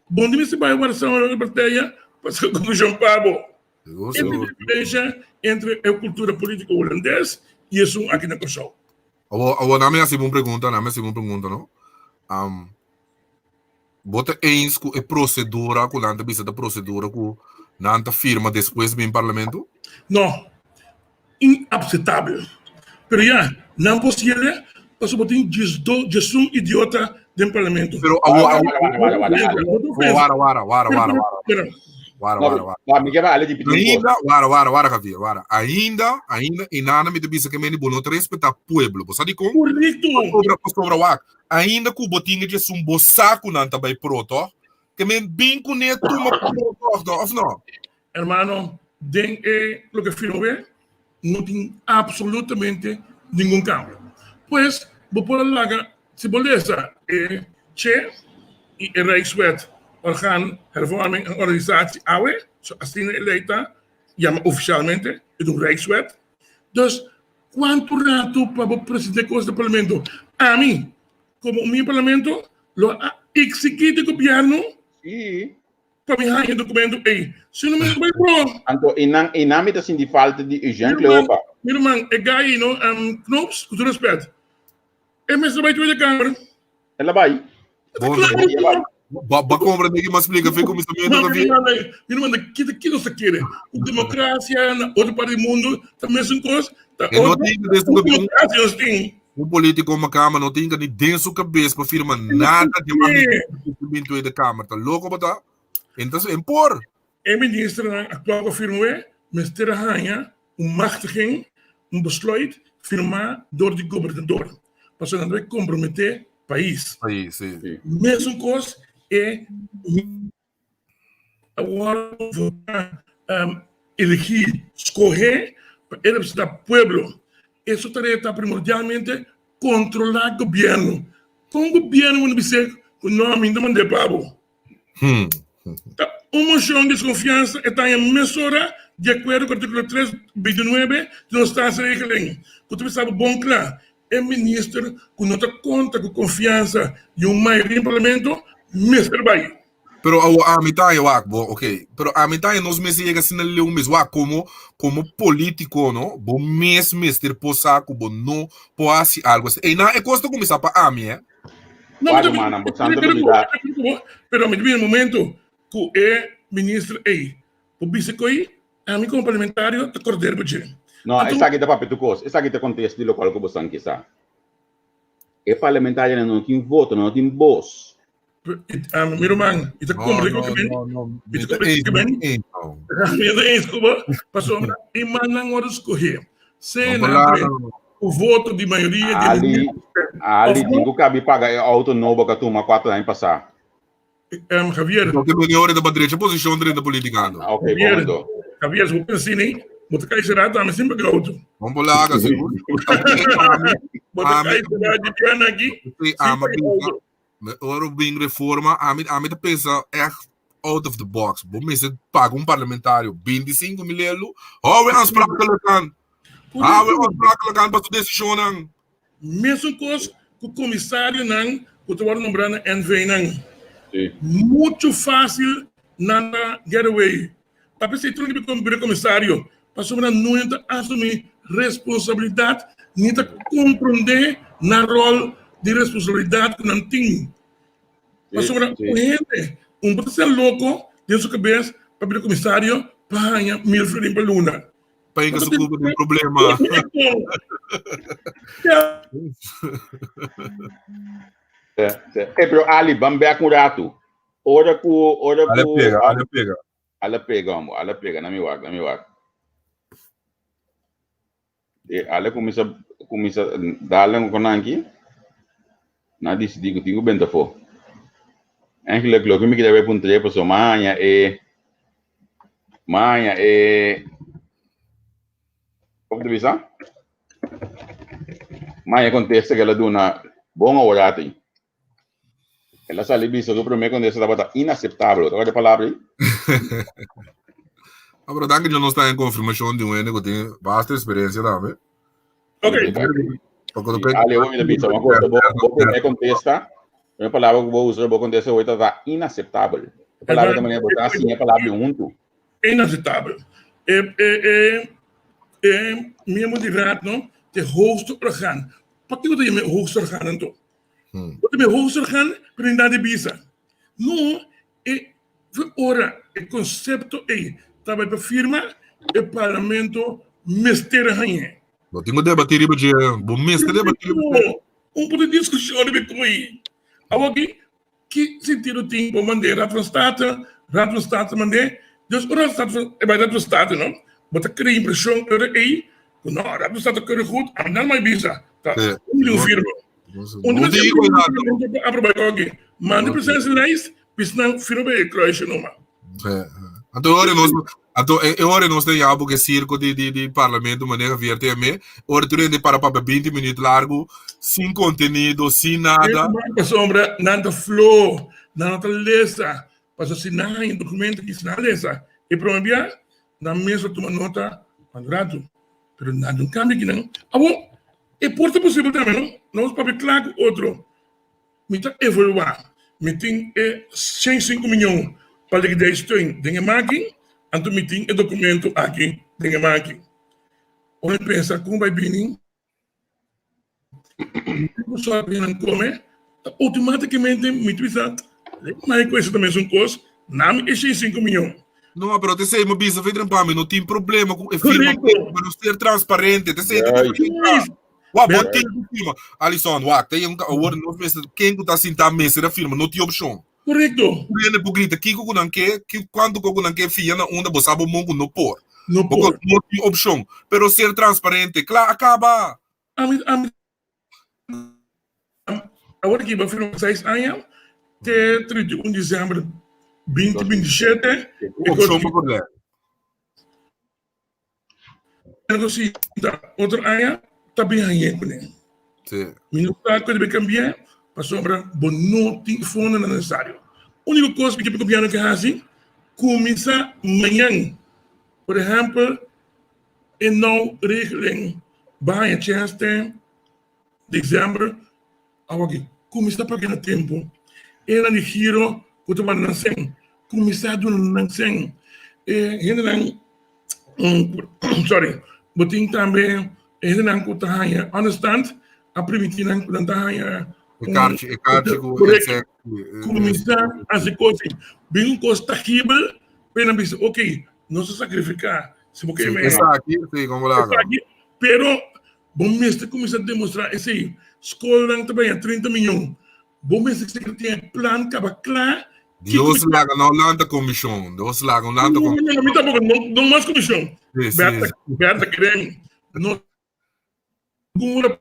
Bo no mester bai wara sama e partaya pa saka konklushon pa bo. E ta diferensha entre e kultura politiko hulandes i esun aki na Kòrsou. Awor, awor nan mi hasi bo un pregunta, nan mi hasi bo un pregunta no. Bo ta eens ku e prosedura ku nan ta bisa ta prosedura ku nan ta firma despues bin parlamento? No, inapsetabel. Pero ya, nan por siele pasobra bo tin diesdos, diesun idiota den parlamento. Pero awor, awor, wara, wara, wara, wara, wara. Wara, wara, wara. No, mi ke bale di pidi un kos. Ainda, wara, wara, wara, Javier, wara. Ainda, ainda, i nana mi ta bisa ke meni bo no ta respeta pueblo. Bo sa dikon? Correcto. Pasobra, pasobra, wak, Ainda ku bo tin e esun bo sa ku nan ta bai pro tòg? Ke men bin kuné tuma pro tòg no, òf no? Hermano, den e loke firma be, no tin absolutamente ningun kambio. Pues, bo por a laga, si bo lesa e che i e Rijkswet Orgaan Hervorming en Organisatie awe, so asina e lei ta yama ofisialmente, e ta un Rijkswet. Dus, Cuanto rato pa bo presente cos den parlamento? Ami, como un miembro parlamento, lo a exigi di gobierno Sí. pa mi haña e documento ey. Si no mi no bay pro. Anto einan, einan mi ta sinti falta di Eugène Mi ruman, Cleopa. mi ruman, e guy ey no, Knoops, cu tur respet, e mester bay Tweede Kamer. El a bai. Bon, ba ba comprende que mas explica fe comissamento da vida. Mi no manda kita ki nos ta kere. Ku demokrasia na otro parte di mundo ta mesun kos. Ta E no tin den su cabeza. Demokrasia nos tin. Un politico ma kama no tin ni den su cabeza pa firma nada de man di Tweede Kamer. Ta loco bo ta? Entonces, en por. E ministernan actual ku a firma we mester a haña un machtiging, un besluit firmá dor di gobernador, pasobra nan ta bai komprometé pais. Pais, sí. Mesun kos e a wòrdu votá, elegí, skohé pa e representá pueblo. E su tarea ta primordialmente kontrolá gobièrnu. Kon gobièrnu bo no bis'é ku no, mi no ta mand'é pa bo? Ta un mocion di desconfiansa e ta haña mesora di acuerdo cu articulo tres veintinuebe di nos Staatsregeling, cu ta bisa bo bon cla, e minister cu no ta conta cu confiansa di un mayoria den parlamento mester bay. Pero awor ami ta haña wak bo, ok, pero ami ta haña nos mester yega asina leu mes wak como como politico no, bo mes mester por sa cu bo no por haci algo asina. Eynan e cos ta cuminsa pa ami eh. No, Wak rumannan, bo santo lubida. Pero mi ta bini momento ku e minister ei por bisa koe ami komo parlamentario ta korder pa dje. No, esaki ta papia tur kos. Esaki ta kontest di lokual ku bosan kisa. E parlamentarionan no tin voto, nan no tin bos. Mi ruman, i ta komprendé ku mi, i ta komprendé ku mi, mi ta eens ku bo, pasobra e mannan wòrdu skohé, sea nan ku voto di mayoria di Ali, Ali, tin ku kabi paga e outo nobo ku a tuma kuater aña pasá. Javier. Loke mene ora ta pa drecha posishon drenta polítika ando. Ok, bon anto. Javier, si bo pensa asina, bo ta kai será tambe sin paga outo. Bon por laga, sigur. Bo ta kai será di bianan aki sin paga outo. Ora bin reforma, ami ami ta pensa echt out of the box. Bo mester paga un parlamentario 25 mil elo. Hou e aansprakelijk aan. Hou e aansprakelijk aan pa su desishonnan. Mesun kos ku komisarionan ku ta wòrdu nombrá na NV-nan. Muchu fásil nan ta get away. Ta p'esei tur nan ke bira komisario, pasobra nan no ta asumí responsabilidat ni ta komprondé nan ròl di responsabilidat ku nan tin. Pasobra un hende un por ta ser loko den su kabes pa bira komisario pa haña mil florin pa luna. Pa hinka su culpa den problema. Eh, pero Ali, ban bek un ratu. Ora ku, ora Ale ku, pega, ale pega. Ale pega, homo, ale pega, na mi wak, na mi wak. E ale kuminsa, kuminsa dale un konanki. Na disidí ku tin ku benta afó. Eigenlijk loke mi kere puntra pasobra mi a haña e mi a haña e como ta bisa? Mi a haña e kontesta ku el a duna bon aworat ei. El a sali bisa ku e promé kontesta tabata inaseptabel. Bo ta wak e palabra ei? Ah, pero danki Dios nos ta en konfirmashon di un hende ku tin basta eksperensia tambe. Ok. Ale, hoy mi ta bisa, bo bo promé kontesta, promé palabra ku bo usa, bo kontesta hoy ta inaseptabel. E palabra ta manera bo ta siña palabra huntu. Inaseptabel. E e e e miembro di raad no, te hoogste orgaan. Pakiko ta yama e hoogste orgaan anto? Bo ta yama e hoogste orgaan, pero ni nada di bisa. No, e ora e konsepto ei ta bai pa firma, e parlamento mester hañ'é. Bo tin ku debatí riba dje, bo mester debatí riba dje. Un por di diskushon riba e koi. Awor ki ki sentido tin bo mand'é Raad van State, Raad van State mand'é, dus ora Raad van e bai Raad van State no, bo ta krea impreshon ora ei ku no, Raad van State kere goed, ami nan mai bisa, ta un di un firma. Un di un aprobá e koki, manda e presentie-lijst, Bisnan firma bij e kruisje numa. Anto ora nos anto e ora nos ta yama ke sirko di di di parlamento maneer Javier te me ora tur hende para papia 20 minuut largo sin contenido sin nada. Pasobra nan ta flo, nan no ta lesa, pasobra si nan haña documento ki si nan lesa e prome bia nan mes lo tuma nota un rato, pero nada no cambia kinan. Awor e por ta posibel tambe no, nos papia kla ku otro. Mi ta evaluá, mi tin e 105 miñon pa liquideitsteun den e makin, anto mi tin e documento aki den e makin. Ora mi pensa kon bai bini, mi tin ku sòrg pa nan kome, ta outomátikamente mi ta bisa, mai ku esa ta mesun kos, nami e 105 miñon. No, pero te sei, mi bisa, Fedrin, pa mi no tin problema ku e firma, pero ser transparente, te sei, te Juist. Wak, bo tin ku firma. Alison, wak, te un awor nos mester, ken ku ta sintá mester a firma, no tin opshon. Korekto. Tur hende por grita kiko ku nan ke, ki kuantu ku nan ke fia na unda, bo sa bo mon ku no por. No por. No tin opshon. Pero ser transparente, kla, a kaba. Ami, ami, awor aki bo a firma seis aña, te 31 december 2027. Opshon pa por lei. Algo si ta otro aña ta bin hañ'é kuné. Sí. Mi no sa ku debe kambi'é pasobra bo no tin e fondonan nesesario. Úniko kos ku e gobièrnu ke hasi, kuminsá mañan. Por ehèmpel, e nou regeling bo haña chèns te desèmber awor aki. Kuminsá paga na tempu. Esnan di giro ku ta manda nan sèn, kuminsá duna nan sèn. E hendenan sorry, bo tin tambe hendenan ku ta haña understand a primiti nan ku nan ta haña E karchi, e karchi ku Correcto. Kuminsá hasi kos ei. Bin un kos tangibel pa nan bisa, ok, nos a sakrifiká. Si bo ke Sí, me esaki, sí, kon bo laga. esaki, pero bo mester kuminsá demostrá esei. Skolnan ta baña 30 miyon. Bo mester seker tin e plan kaba kla. Dios laga no lanta komishon. Dios laga no lanta komishon. No, no, mi tampoco. No, no mas komishon. Sí, sí. Berta, Berta, kremi. No, gura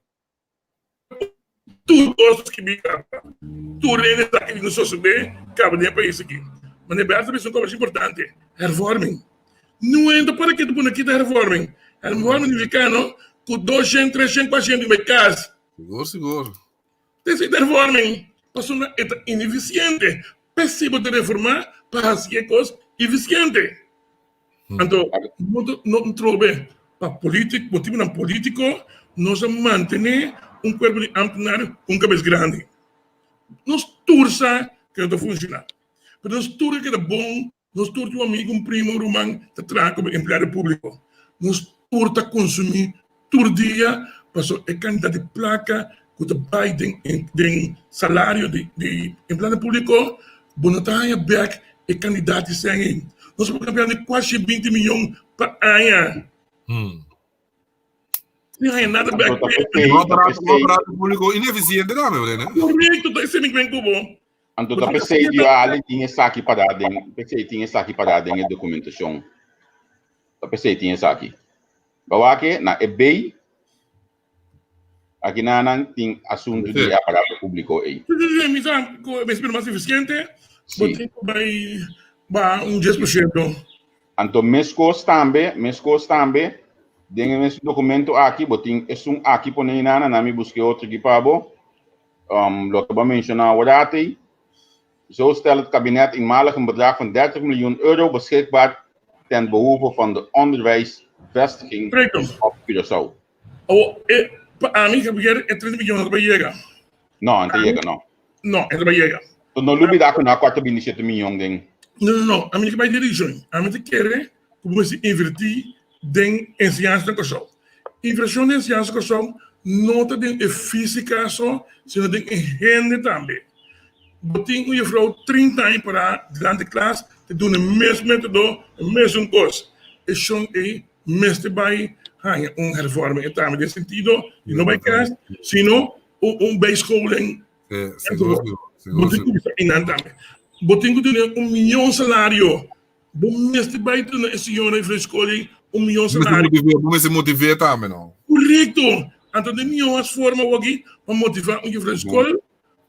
tur kos skibi kaba. Tur hende sa ki no sosodé kaba den e pais aki. Mane Berta bisa un kos importante, hervorming. Niun ta para ke ta pone kita hervorming. Hervorming nifiká no ku 200, 300, 400 bai kas. Sigur, sigur. Esei ta hervorming pasobra e ta inefisiente. P'esei bo ta reformá pa hasi e kos efisiente. Anto no trobe pa polítik, motibunan polítiko nos a mantené un kuerpo di ámtenar ku un kabes grandi. Nos tur sa ku no ta funshoná, pero nos tur a keda bon. Nos tur tin un amigu, un primo, un ruman ta traha komo empleado públiko. Nos tur ta konsumí tur dia pasobra e kantidat di plaka ku ta bai den den salario di di empleado públiko bo no ta haña bèk e kantidat di sèn ei. Nos por papia di kuashi 20 mion pa aña. Sin haña nada bèk. Un aparato públiko inefisiente tambe, Brenda. Korekto, ta esei mi kwen ku bo. Anto ta p'esei di Ali tin esaki pará den, p'esei tin esaki pará den e dokumentashon. Ta p'esei tin esaki. Bo wak e na e bei, aki nan nan tin asuntu di e aparato públiko ei. Sí, sí, sí, mi sa ku e mester mas efisiente, bo tin ku bai baha un 10%. Anto meskos tambe, meskos tambe, den e mes dokumento aki bo tin esun aki pone einan, nan mi buska e otro aki pa bo. Um, loke bo menciona awor ei. Zo stelt het kabinet eenmalig een bedrag van 30 miljoen euro beschikbaar ten behoeve van de onderwijsvestiging op Curaçao. Oh, e, pa ami, Javier, e 30 miljoen no ta yega. No, no ta yega, no. No, e ta yega. No lubida ku na korta 27 miljoen den. No, no, no. Ami no ke bai direccion. Ami ta kere ku bo mester inverti den enseñansa na Kòrsou. Invershon den enseñansa na Kòrsou no ta den e físika so, sino den e hende tambe. Bo tin un jufrou 30 aña pará dilanti klas ta duna e mes método, e mesun kos. E shon ei mester bai haña un hervorming e tambe den sentido di no bai klas, sino un bijscholing. Bo tin ku bisa einan tambe. Bo tin ku duna un mion salario. Bo mester bai duna e señora i skol ei un mihó salario. Bo mester motiv'é tambe, no? Korekto! Anto den mihó as forma awor-aki pa motivá un jufrou di skol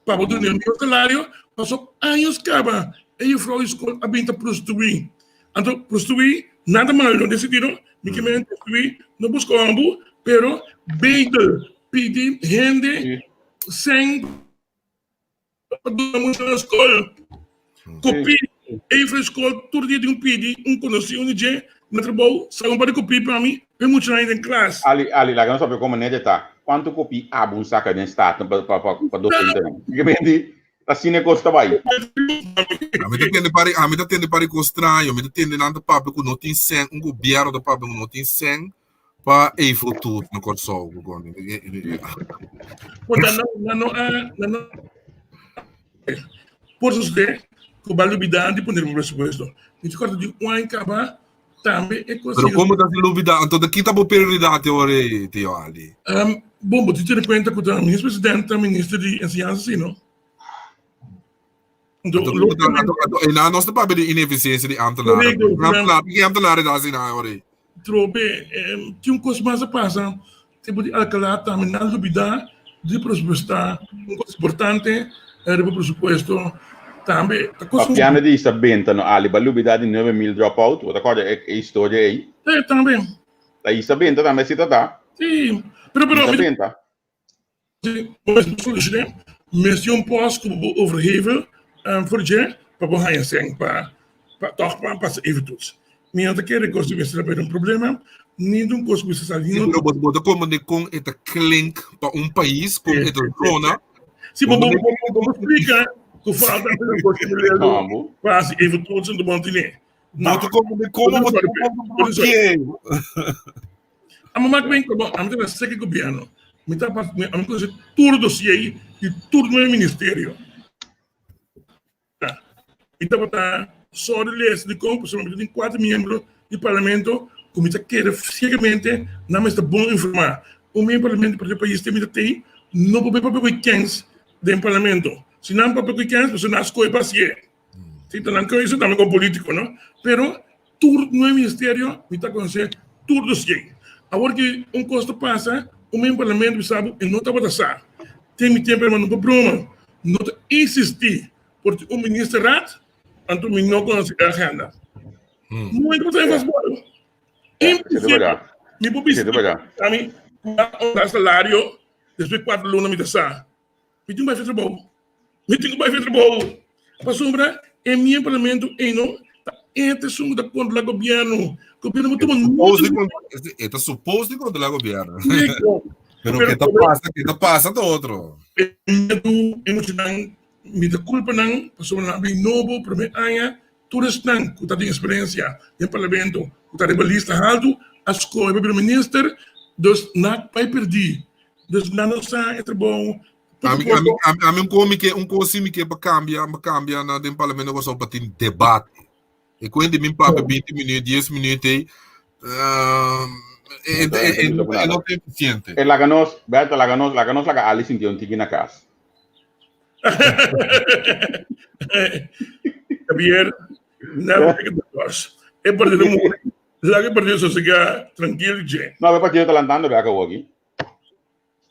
pa bo dun'é un mihó salario, pasobra años kaba e jufrou di skol a bin ta prostituí. Anto prostituí nada malo den sentido, mi ke men prostituí no buska hombu, pero bedel, pidi hende sèn. Pa duna mucha na skol. Kopí ei for skol tur dia tin pidi un konosí un di dje na trabou sa un par di kopí pa mi pa e muchanan den klas. Ali, Ali, laga nos papia komo nete ta. Kuantu kopí abo un saka den Staten pa pa pa pa dosentenan? Ke menti asina e kos ta bai. Ami ta tende pari, ami ta tende pari kos straño. Mi ta tende nan ta papia ku no tin sèn, un gobièrnu ta papia ku no tin sèn Pa Eiffel Tour na Kòrsou ku kòne. Bo ta no na no a na no por sosodé ku ba lubidá di pone riba presupuesto. Mi ta kòrda di un aña kaba tambe e kos Pero komo ta lubidá? Anto ta kita bo prioridat e ora ei, Tio Ali? Bon, bo tin tene kuenta ku ta minister presidente ta minister di enseñansa si no? Anto, nos ta papia di inefisiensia di ambtenaren. Ambtenaar, ki ambtenaar ta hasi na ora ei? Trobe, tin un kos mas a pasa, tempu di Alcalá tambe nan lubidá di presupuestá un kos importante riba presupuesto tambe. Ta kos Papiando di isa benta no Ali, ba lubidá di 9000 dropout, bo ta kòrda e historia ei? Sí, tambe. Ta isa benta tambe si ta ta. Sí, pero pero Isa benta. Mester un pos ku bo overgeven for dje pa bo haña sèn pa tòg pa pasa even toets. Mi no ta kere kos di mester ta un problema ni un kos ku mester sali. Sí, pero bo ta komprende kon e ta klink pa un pais, kon e ta zona. Sí, bo bo splika ku falta un kos ku lelu pa hasi even toets en bo no tene. Bo ta komprende komo bo ta komprende. Amo mak ben como ami ta seki gobierno. Mi ta pas mi ami conoce tur dossier di tur nueve ministerio. Mi tabata sorry les di con pasobra mi tin cuatro miembro di parlamento cu mi ta kere ciegamente nan mester bon informa. Un miembro di parlamento di pais te mi ta tey no por bay papia cu e kens den parlamento. Si nan papia ku e kens, pasobra nan a skohe pa hasié. Si ta nan keuze tambe komo polítiko, no? Pero tur nueve ministerio mi ta konosé tur dosié. Awor ki un kos ta pasa, un men parlamento bisa bo e no tabata sa. Ten mi tempu hermano, no por broma. No ta insistí por tin un ministerraad, anto mi no konosé e agenda. Momento bo ta den vastbal. Imposible. Mi por bisa ami ku a honra salario despues kuater luna mi ta sa. Mi tin ku bai fe trabou. Mi tin ku bai fe trabou. Pasobra e mi parlamento ei no ta e esun ku ta kontrolá gobièrnu. Gobièrnu por tuma E ta supos di kontrolá gobièrnu. Pero ke ta pasa, ke ta pasa ta otro. E miedu, e muchanan, mi ta kulpa nan pasobra nan a bin nobo promé aña. Tur esnan ku ta tin eksperensia den parlamento ku ta riba lista haltu a skohe pa bira minister, dus nan bai perdí. Dus nan no sa e trabou. Ami, ami, ami, ami un ko mi ke, un ko si mi ke pa kambia, pa kambia na den parlamento Kòrsou pa tin debate. E kuent di min papia 20 minuut, 10 minuut ei, uh, e, e, e, e, e no ta eficiente. E laga nos, Berta, laga nos, laga nos laga Ali sinti un tiki na kas. Javier, never take the bus. E partido muri, laga e partido sosegá trankil dje. No, e partido ta lantando bek awor aki.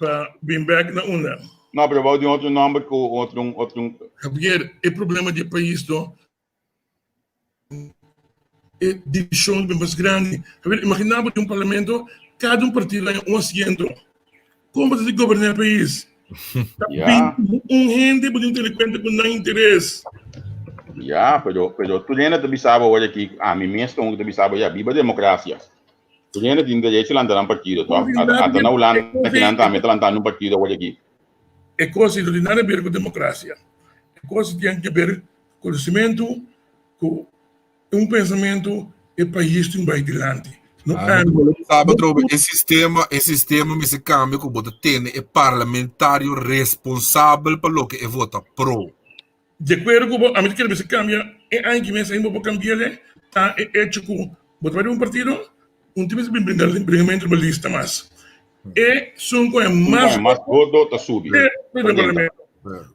Pa bin bek na unda? No, pero bou di un otro nomber ku otro otro. Javier, e problema di e pais no e divishon ta bin mas grandi. Javier, imagina bo den un parlamento kada un partido haña un asiento. Kon bo ta di goberná e pais? Ta 21 hende bo tin ku tene kuenta ku nan interes. Ya, pero pero tur hende ta bisa bo awor aki, ami mes ta un ku ta bisa bo ya, biba demokrasia. Tur hende tin derecho lanta nan partido, toch? Ata na Hulanda kinan tambe ta lantando un partido awor aki. E kos no tin nada ber ku demokrasia. E kos tin ke ber ku konosimentu, ku un pensamentu e pais tin bai dilanti. No kambia. Sabe atrobe, e sistema, e sistema mester kambia ku bo ta tene e parlamentario responsabel pa loke e vota pro. Di akuerdo ku bo, ami ta kere mester kambia e aña ki mes ainda bo por kambi'el ta e echo ku bo ta bai di un partido, un tin mester bin bringa bringamentu riba lista mas. E sun ku e mas mas voto ta subi.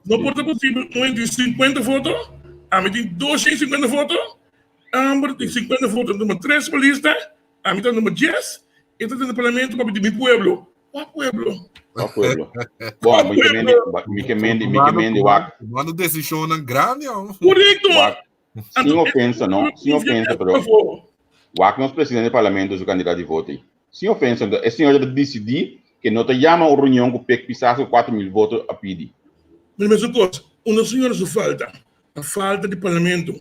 No por ta posibel un hende tin sinkuenta voto, ami tin 250 voto, Amber tin 50 voto, number tres riba lista, ami ta number dies, e ta den parlamento papia di mi pueblo. Kua pueblo? Kua pueblo? Bon, mi ke mendi, mi ke mendi, mi ke mendi wak. Tomando desishonnan grandi awo. Korekto! Wak, sin ofensa no, sin ofensa pero wak nos presidente di parlamento su kandidat di voto ei. Sin ofensa, e señor ta disidí ke no ta yama un reunion ku Pek Pisas ku 4000 voto a pidi. Mira mesun kos, unda señora su falta, ta falta di parlamento.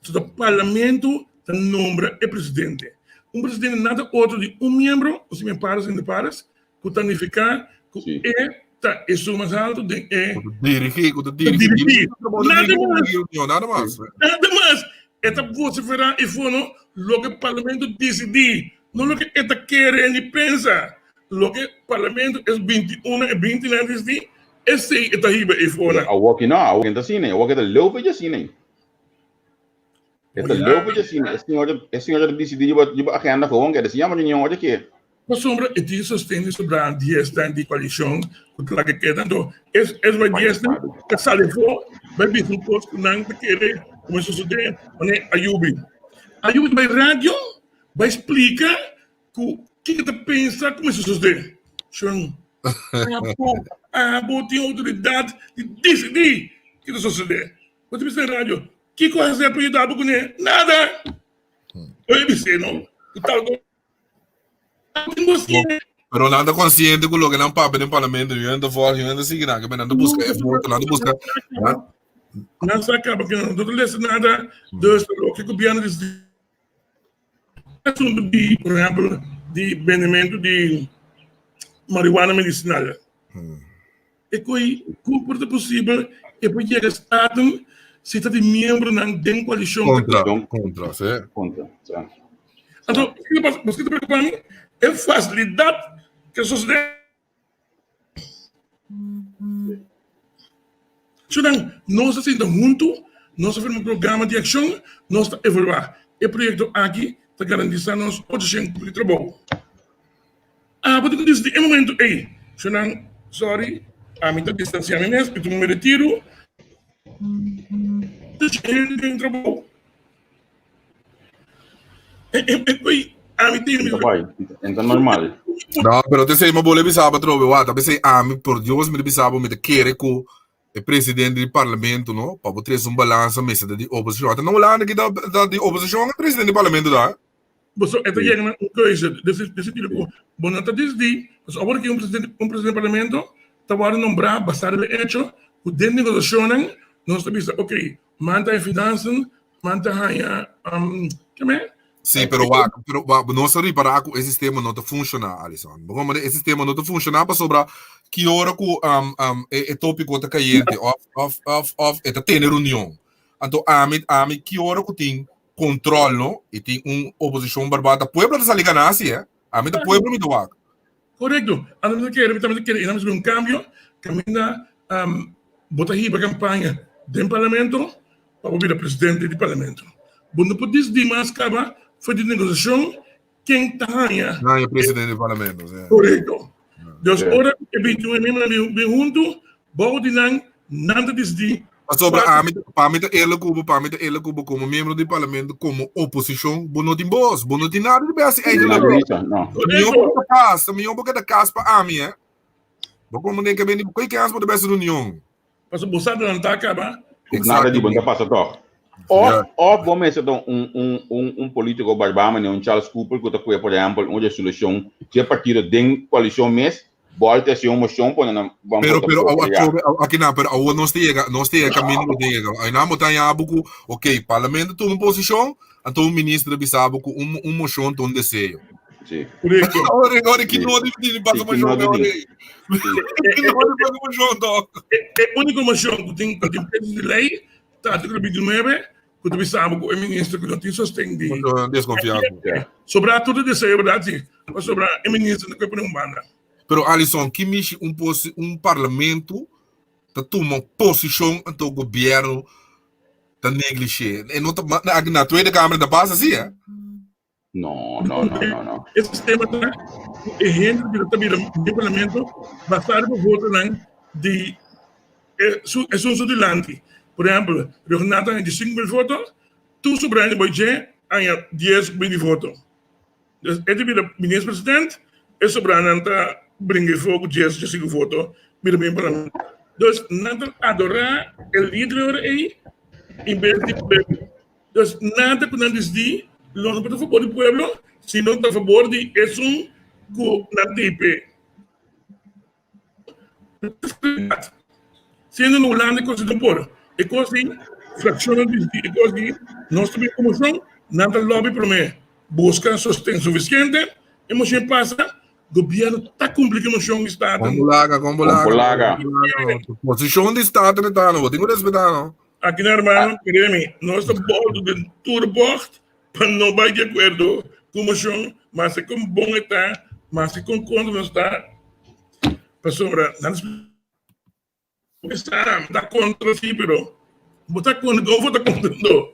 So ta parlamento ta nombra e presidente. Un presidente nada otro di un miembro, o si men pares entre pares, ku ta nifiká ku e ta esun mas alto den e. Ku ta dirigí, ku ta dirigí. Dirigí. Nada mas. Nada mas. Nada mas. E ta vociferá i fono loke parlamento disidí, no loke e ta kere ni pensa. Loke parlamento es 21 e 29 disidí, esei e ta hiba i fona. Awor ki no, awor ki no ta asina, awor ki ta leu pa dje asina. E ta leu pa dje asina. E señor, e señor ta disidí riba, riba agenda gewoon keda. Si yama reunion ora ke. Pasobra e tin sosten di sobra diesnan di koalishon ku ta laga keda. Anto es es bai diesnan ta sali afó bai bisa un kos ku nan ta kere ku mester sosodé. Manera Ayubi. Ayubi ta bai radio bai splika ku kiko ta pensa ku mester sosodé. Shon, abo, abo tin outoridat di disidí kiko ta sosodé. Bo ta bisa den radio, Kiko a hasi pa yuda bo kuné? Nada! Oye bis'é no, ku tal ku tin bo siña. Pero nan ta konsiente ku loke nan papia den parlamento, yu nan ta vòlg, yu nan ta sigui nan, ke nan ta buska e voto, nan ta buska. Nan sa kaba ke nan no ta lesa nada, dus loke gobièrnu disidí. Asuntu di, por ehempel, di bendementu di marihuana medisinal. E koi ku por ta posibel e por yega Staten si ta di miembronan den koalishon. Kontra, kontra, si. Kontra, si. Anto, bo ta preokupa mi e fasilidat ke sosode. Sunan, nos ta sinta huntu, nos ta firma un programa di akshon, nos ta evaluá. E proyekto aki ta garantisá nos 800 kupo di trabou. Abo ta ku disidí e momentu ei. Sunan, sòri, ami ta distansiá mi mes, mi tuma mi retiru. Dus hende den trabou. Ami tin Enta bai, enta normal. No, pero te sei, ma bole bisaba trobe, wata, pesei ami, por Dios mi ta bisaba, mi ta kere ku e presidente di parlamento, no, pa bo trese un balansa mester ta di oposishon. Ata na Hulanda ki ta ta di oposishon e presidente di parlamento ta, eh? Boso e ta yega na un keuze, den den sentido ku bo no ta disidí, pasobra awor ki un presidente un presidente di parlamento ta wòrdu nombrá basá riba e echo ku den negosiashonnan nos ta bisa, oké, man ta haña finansen, man ta haña keme? Sí, pero wak, pero wak, nos a ripará ku e sistema no ta funshoná, Alison. Bo komprendé? E sistema no ta funshoná pasobra ki ora ku um, um, e, e tópiko ta kayente òf, òf, òf, òf e ta tene reunion. Anto ami, ami ki ora ku tin kontrol, no? I tin un oposishon barbá, ta pueblo ta sali ganá si, eh? Ami ta pueblo mi ta wak. Korekto. Anto mi ta kere, mi tambe ta kere i nan mester un kambio kaminda um, bo ta hiba kampaña den parlamento pa bo bira presidente di parlamento. Bo no por disidí mas kaba for di negosiashon ken ta haña. Haña presidente di parlamento, sí. Korekto. Dus ora e 21 miembronan bin bin huntu, bou di nan, nan ta disidí. Pasobra ami, pa mi ta eerlijk ku bo, pa mi ta eerlijk ku bo, komo miembro di parlamento, komo oposishon, bo no tin bos, bo no tin nada di besi eigenlijk. No. Mihó bo keda kas, mihó bo keda kas pa ami, eh. Bo komo den ke bini, koe kens bo ta besi reunion. Pasobra bo sa adelantá kaba. Nada di bo no ta pasa tòg. Òf, òf bo mester ta un, un, un, un polítiko barbá manera un Charles Cooper ku ta kue, por ehèmpel, un resolushon dje partido den koalishon mes, bòlta hasi un moshon pone nan ban Pero, vota pero, pro, awo, ya. atrobe, awo, aki nan, pero awo nos ta yega, nos ta yega kaminda bo ta yega. Ainan bo ta haña bo ku, ok, parlamento tuma un posishon, anto un minister a bisa bo ku un, un moshon ta un deseo. Sí. Correcto. Ora, ora ki no di di pasa Sí, ki no moshon, di ora. di. Sí. Ki no di pasa moshon, toch. E, e único moshon ku tin ku tin peso di lei ta artíkulo 29 ku ta bisa bo ku e minister ku no tin sosten di Moshon deskonfiansa. Ja. Sobrá tur ta deseo, berdad? Sí. Pasobra e minister no ke pone un banda. Pero Alison, ki mishi un posi un parlamento ta tuma posishon anto gobierno ta negligé. E no ta na, na Tweede Kamer ta pasa así, eh? No, no, no, no, no. E sistema ta ku e hende bira ta bira den parlamento basá riba votonan di e su esun su dilanti. Por ehèmpel, Rhuggenaath a haña 5.000 voto, tur su brandi bai dje haña 10.000 voto. Dus e ta bira minister president, e sobranan ta bringa efo ku 10 15 voto bira den parlamento. Dus nan ta adorá e lider ora ei en bes di pueblo. Dus nada ku nan disidí lo no por ta fabor di pueblo, sino ta fabor di esun ku nan tin p'e. Siendo na Hulanda e kos no por. E kos di frakshonnan disidí, e kos di nos ta bin ku moshon, nan ta lòbi promé, buska sosten sufisiente, e moshon pasa, gobièrnu ta kumpli ku e moshon di Staten. Kon bo laga, kon bo laga. Kon bo laga. Posishon di Staten e ta no, bo tin ku respetá no. Aki na hermano, kere mi, nos ta boldo den tur bocht pa no bai di akuerdo ku moshon, maske kon bon e ta, maske kon kontra nos ta, pasobra nan ta sa, ta kontra si, pero bo ta kontra, bo ta kontra no.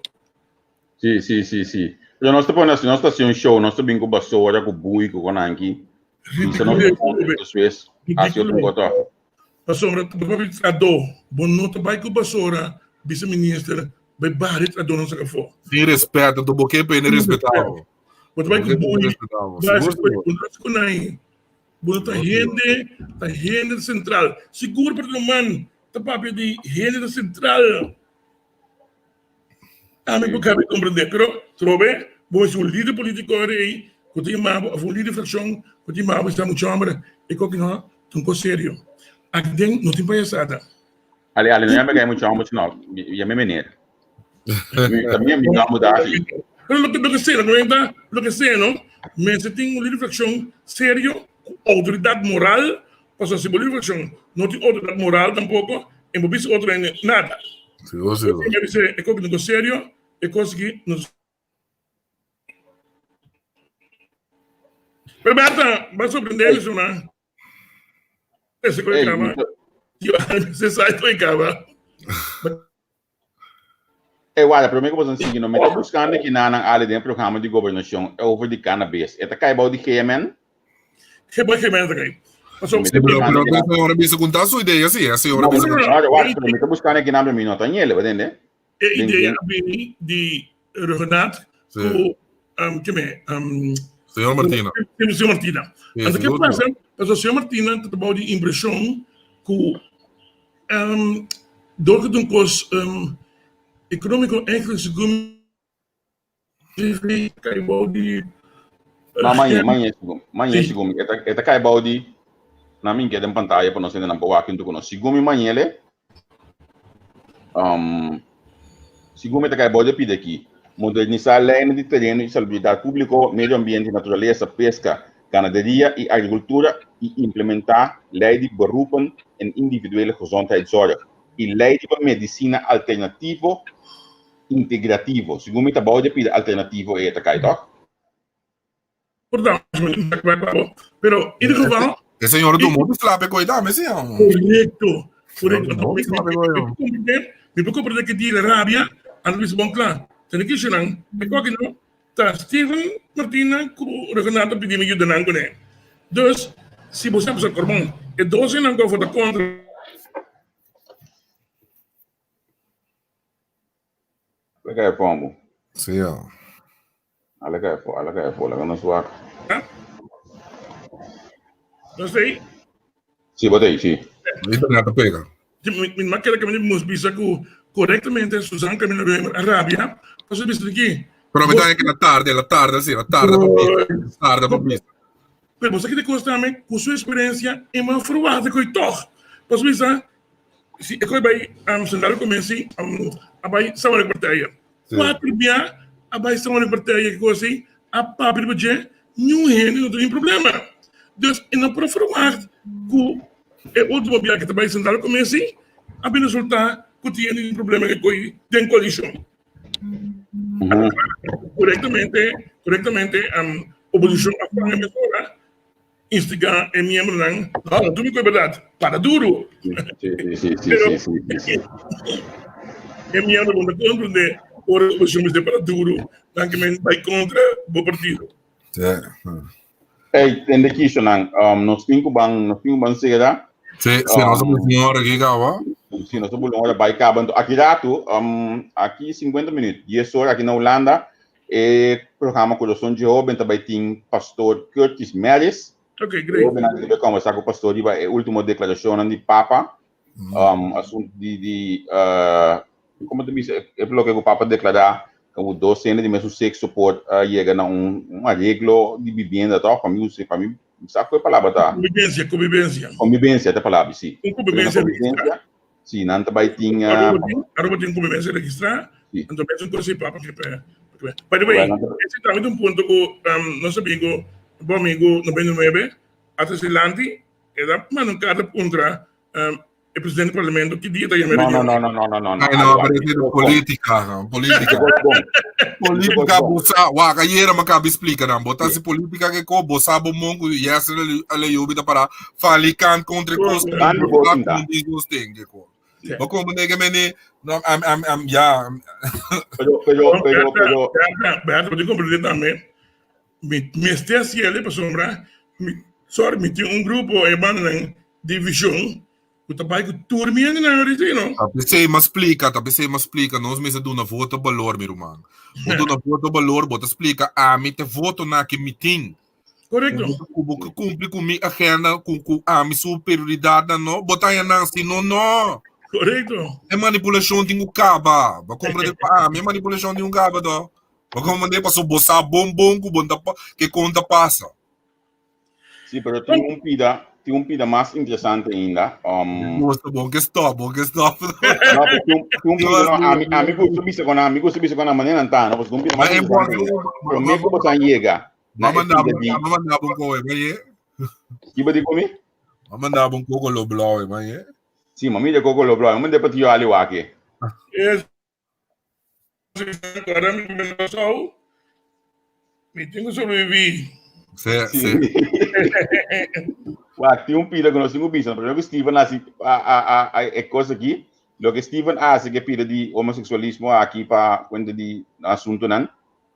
Si, si, si, si. Pero nos ta pone asi, nos ta hasi un show, nos ta bin ku basora, ku bui, ku konanki. Bisa nos ta kontra, despues hasi otro kos. Pasobra bo papia di trahadó, bo no ta bai ku basora bisa minister bai bari trahadónan saka afó. Sin respet, anto bo ke pa hende respetá bo. Bo ta bai ku bui, bai si bo no hasi ku nan. Bo no ta hende, ta hende ta sentral. Sigur pa man ta papia di hende ta sentral. Ami por kabe komprendé, pero trobe bo mester un lider polítiko rei ku ta yama bo òf un lider frakshon ku ta yama bo i sa mucha hòmber e koki no ta un kos serio. Aki den no tin payasada. Ale, ale, no yama kai mucha hòmber sino yama e meneer. Ta mi amigo amo ta hasi. Pero loke loke sea, loke ta loke sea no, mester tin un lider frakshon serio ku outoridat moral, pasobra si bo lider frakshon no tin outoridat moral tampoko e bo bisa otro hende nada. Sigur, sigur. E bisa e koki no serio, e kos aki no. Pero Berta, ba sorprende mi suma. Ese koe kaba. Yo se sai koe kaba. E guarda, prome ku boso sigui, no me ta buskando ki nanan ali den programa di gobernashon over di cannabis. E ta kai bou di GMN? Ge bou GMN ta kai. Paso, Sí, pero, pero, pero, señora bisa contar su idea, sí, a señora bisa No, no, no, pero mi ta buscando aki nan, pero mi no ta ñele, bo tende? E idea a bini di Ruggenaath ku ke me Señor Martina. Señor Martina. Anto ke pasa? Pasobra señor Martina ta tabao di impreshon ku dor ku ta un kos ekonómiko eigenlijk segun mi kai bou di Ma mañe, mañe segun, mañe segun mi. E ta kai bou di nan mi den pantaya pa nos hende nan por wak huntu ku nos. Segun mi mañele, um, segun mi ta kai bou di pidi aki. Modernisá leinan di tereno i salubridat públiko, medio ambiente, naturalesa, peska, ganaderia i agrikultura i implementá lei di beroepen en individuele gezondheidszorg i lei riba medisina alternativo integrativo. Segun mi ta bou di pida alternativo e ta kai tok? Pero in ieder geval. E señor do modo slape koi dame si. Correcto. Correcto. Mi por comprende que di rabia, ando bisa bon kla. Tene ki nan, e koki no. Ta Steven Martina ku Renato pidi mi yuda nan kuné. Dus, si bo sa korbon, e dos nan ku a vota kontra. Ale kai fombo. Sí, ja. Ale kai fo, ale kai fo, laga nos wak. No sei. Sí, bo tei, sí. Internet ta pega. Mi ma kere que mi mus bisa ku correctamente Susan Camino Römer a rabia, paso bisa di ki. Pero mi ta que la tarde, la tarde, sí, la tarde pa bisa. Tarde pa bisa. Pero bo sa ki ta kosta mi ku su eksperensia e man verwachta ku e tòg. Pasobra mi sa si e koi bai Centrale Commissie a bai Samenleving Partijen. Kuater bia a bai Samenleving Partijen ki kos ei a papia riba dje niun hende no tin problema. Dus e no por a verwagt ku e ultimo bia ku ta bai Centrale Commissie a bin resulta ku tin hende tin problema ku e koi den koalishon. Korektamente, korektamente oposishon a fanga mesora instigá e miembronan, no, no tumi ku e bèrdat, para duru. Pero e miembro bo ta komprendé ora oposishon mester para duru, nan ke men bai kontra bo partido. Ey, tende kishonan, nos tin ku ban, nos tin ku ban sera. Si, si nos a bula un ora aki kaba. Si nos a bula un ora bai kaba. Enton aki ratu, aki 50 minuut, 10 ora aki na Hulanda, e programa Corazon dje Hoben ta bai tin Pastor Curtis Meris. Ok, great. E hobennan ta bai kombersá ku pastor riba e ultimo deklarashonnan di Papa. Asuntu di, di, komo ta bisa, e loke ku Papa deklará ku dos hende di mesun sekso por yega na un un areglo di bibienda tòg? Pa mi usa, pa mi sa ku e palabra ta. Kombibensia, kombibensia. Kombibensia ta e palabra, si. Un kombibensia registrá. Si, nan ta bai tin. Aruba tin, Aruba tin kombibensia registrá, anto mesun kos si Papa ke pe. By the way, ese tambe ta un punto ku nos amigo, bo amigo 99 a trese dilanti, e ta manda un karta puntra e presidente di parlamento ki dia ta yama e No, reunion. no, no, no, no, no, no. Ay, no, pero ese es política, no, política. Política, bosa, wak, ayer me acabo de explicar, no, bota si política que ko, bosa bo mon, ku yes, ale yo bita para, falikan contra kos, Grande bosa botinda. kun di dos ting, que ko. Bo como nega meni, no, am, am, am, ya. Pero, pero, pero, pero. Berta, Berta, bo tin comprende tambe, mi mester hasi el pasobra, mi, sorry, mi tin un grupo e bandanan di vision ku ta bai ku tur mi hendenan ahorita you know. Ta p'esei m'a splika, ta p'esei m'a splika, nos mester duna voto balor, mi ruman. Bo duna voto balor, bo ta splika ami t'e votonan ki mi tin. Korekto. Ku bo ke kumpli ku mi agenda, ku ku ami su prioridatnan no, bo ta haña nan, si no, no. Korekto. E manipulashon tin ku kaba. Bo komprende pa ami e manipulashon tin ku kaba to. Bo komprende pasobra bo sa bon bon ku bo no ta ke kon ta pasa. Sí, pero tin un pida, tin un pida mas interesante ainda. Um, Gusta, bon que stop, bon que stop. No, pero tin un, tin un pida, no, ami, ami gusta bisa con, ami gusta bisa con a manera nanta, no, pues un pida mas Maar interesante ainda. Promé ku bosan yega na Mama e ndaba, pida di, mama ndaba un koe, maar ye. Kiba di komi? Mama ndaba un koko lo blauwe, maar ye. Sí, mami de koko lo blauwe, mami de patio ali wake. Yes. Agora mi primer pasau, mi tin ku sobreviví. Sí, sí. Wak, tin un pida ku nos tin ku bisa. Primero ku Steven hasi a, a, a, a, e kos aki, loke Steven hasi ke pida di homoseksualismo aki pa kuenta di asuntunan,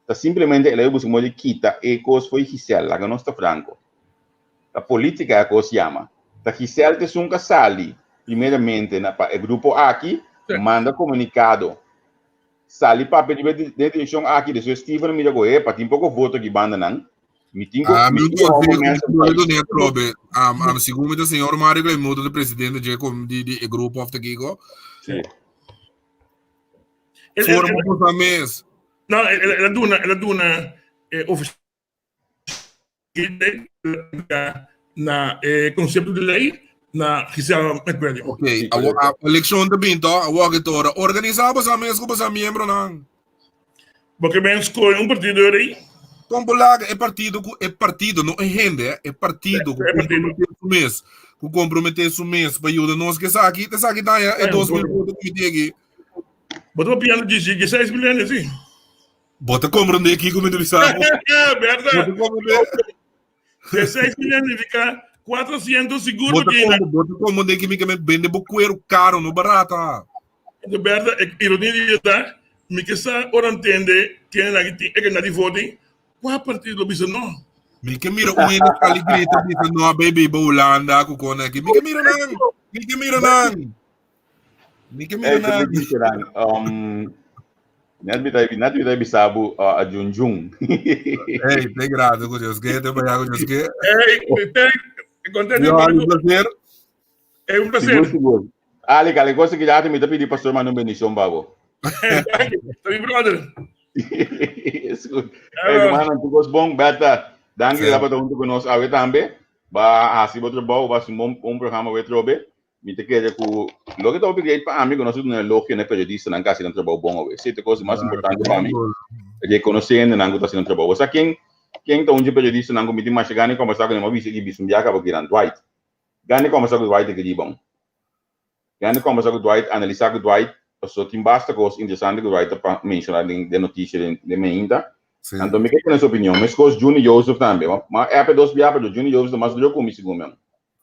ta simplemente el a buska modo di kita e kos fo'i Giselle, laga nos ta franko. Ta politika e kos yama. Ta Giselle t'esun ka sali primeramente na pa e grupo aki, manda komunikado. Sali papia riba den e direkshon aki, despues Steven a mira ku, epa, tin poko voto aki banda nan. Mi tin ku Ah, mi mi tin ku hou konseho mes mi pueblo done atrobe. Am am segun mi ta señor Mario Claymuto ta presidente dje kom di di e grupo of ta kiko. Sí. El, el, Forma el, bosa mes. no, el, el, el a duna, el a duna eh, oficial na e concepto di ley na Gisela McWilliam. Ok, awo a eleccion ta bin to, awo aki ta ora. Organisa bosa mes ku bosa miembronan. Bo ke ben scoge un partido rey? Kon bo laga e partido ku e partido, no e hende, eh, e partido ku komprometé su mes, ku komprometé su mes pa yuda nos ku esaki, esaki ta haña e 2000 voto ku mi tin aki. Bo ta papiando di 16 mil hende, si? Bo ta komprondé kiko mi ta bisa bo? Berta. Bo ta komprondé? 16 mil significa 400 sigur Bo ta kom- bo ta komprondé ki mi ke men bende bo kueru karo, no barata. Entonces, Berta, e ironia di Dios ta, mi ke sa ora ntende kende nan ki tin e kandidat di voti, kua partido lo bisa no? Mi ke mira un hende sali grita bisa no a bay biba Hulanda ku kon aki. Mi ke mira nan. Mi ke mira nan. Mi ke mira Hey, nan. te nan. Um, net mi ta net mi ta bisa bo uh, a jun jun. Hey, te grato ku Dios ke, te baya ku Dios ke. Hey, te, contento. Yo, un placer. É un placer. Sigur, sigur. Ali, kale cosa que ya te mi ta pidi pastor manda un bendición pa bo. Thank you. Mi brother. Is goed. Hey, rumannan, tur kos bon. Bertha, danki Sí. pa ta huntu ku nos awe tambe. Ba hasi bo trabou, ba hasi un bon un programa awe trobe. Mi ta kere ku loke ta hopi great pa ami ku nos ta duna elogio na e periodistanan ku a hasi nan trabou bon awe. Esei ta e kos di mas importante pa mi, rekonosé hendenan ku ta hasi nan trabou. Bo sa ken ken ta un dje periodistanan ku mi tin masha gana di kombersá ku nan? Mi a bisa ki bisa un biaha kaba ku Iran, Dwight. Gana di kombersá ku Dwight ta bon. Gana di kombersá ku Dwight, analisá ku Dwight, pasobra tin basta kos interesante ku Dwight ta menshoná den den notisia den den mainta. Anto mi ke tene su opinion. Meskos Juni Joseph tambe. Ma app e dos biaha pero Juni Joseph ta mas duro ku mi segun mi.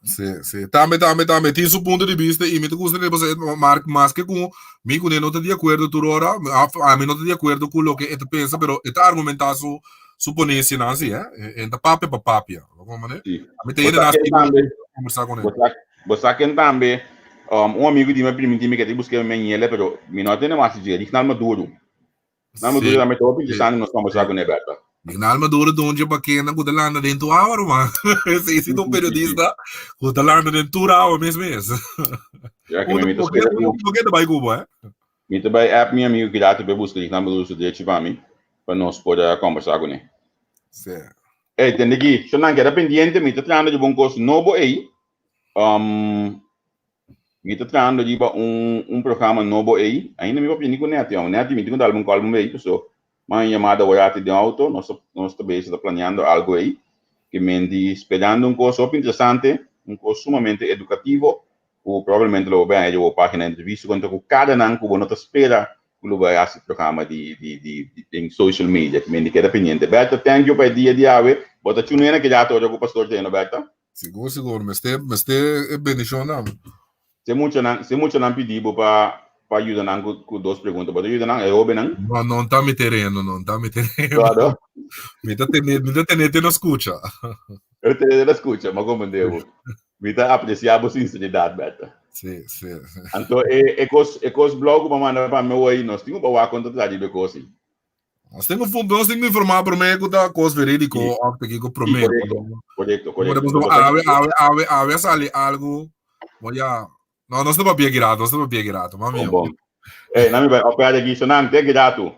Sí, sí. Tambe, tambe, tambe. Tin su punto di vista y mi te gusta de pasar, Mark, más que con mi con no ta de acuerdo tur hora, a, a mi no ta de acuerdo con lo que esta pensa, pero esta argumenta su su ponencia nan sí, eh. Enta papia pa papia. Como mané? Sí. A mi te yendo Bo sa na ken tambe, conversar con él. bo sa ken tambe, un amigo di mi a primintí mi ke ta busca mi ñele, pero mi no a tene mas dje, Rignal Maduro. Rignal Maduro tambe ta hopi interesante nos conversa con e, Berta. Rignal Maduro ta un dje bakenda ku ta landa den tur awa, ruman. Esei si ta un periodista ku ta landa den tur awa mes mes. Ya ke mi ta spera ku. Bo ke ta bai ku bo, eh? Mi ta bai app mi amigo Kidati pa e buska Rignal Maduro su drechi pa mi, pa nos por a conversa kuné. Sí. Ey, tende aki, shownan keda pendiente, mi ta trahando riba un kos nobo ey. Um, Mi ta trahando riba un un programa nobo ei. Ainda mi papia ni ku Netty, amo. Netty, mi tin ku dal bo un call ei, paso m'a un yamada awor den auto, nos ta nos ta bezig ta planeando algo ei. Ke men di sperando un kos hopi interesante, un kos sumamente edukativo, ku probablemente lo bo bai haña riba bo pagina entrevista kontra ku kada nan ku bo no ta spera ku lo bai hasi programa di di di den social media. Ke men di keda pendiente. Bertha, thank you pa e dia di awe. Bo ta chunena ke rato ora ku pastor ta yendo, Bertha? Sigur, sigur. Mester, mester e bendishonnan. Si muchanan, si muchanan pidi bo pa pa yuda nan ku ku dos pregunta, bo ta yuda nan, e hóbennan? No, no ta mi tereno, no ta mi tereno. Claro. Mi ta tene, mi ta tene te na skucha. Mi ta tene te na skucha, m'a komprende bo. Mi ta apresiá bo sinseridat, Berta. Sí, sí. Anto e e kos e kos blou ku bo a manda pa mi awor, nos tin ku pa wak kon ta traha riba e kos ei. Nos tin ku nos tin ku informá promé ku ta kos verídiko Sí. òf ta kiko Sí, promé. korekto, korekto, Por korekto. ejemplo, awe, awe, awe, awe a sali algu. Bo ya. No, nos ta papia ki rato, nos ta papia ki rato, mami. Bon, bon. Ey, nami bai opera aki, so nan, te ki rato.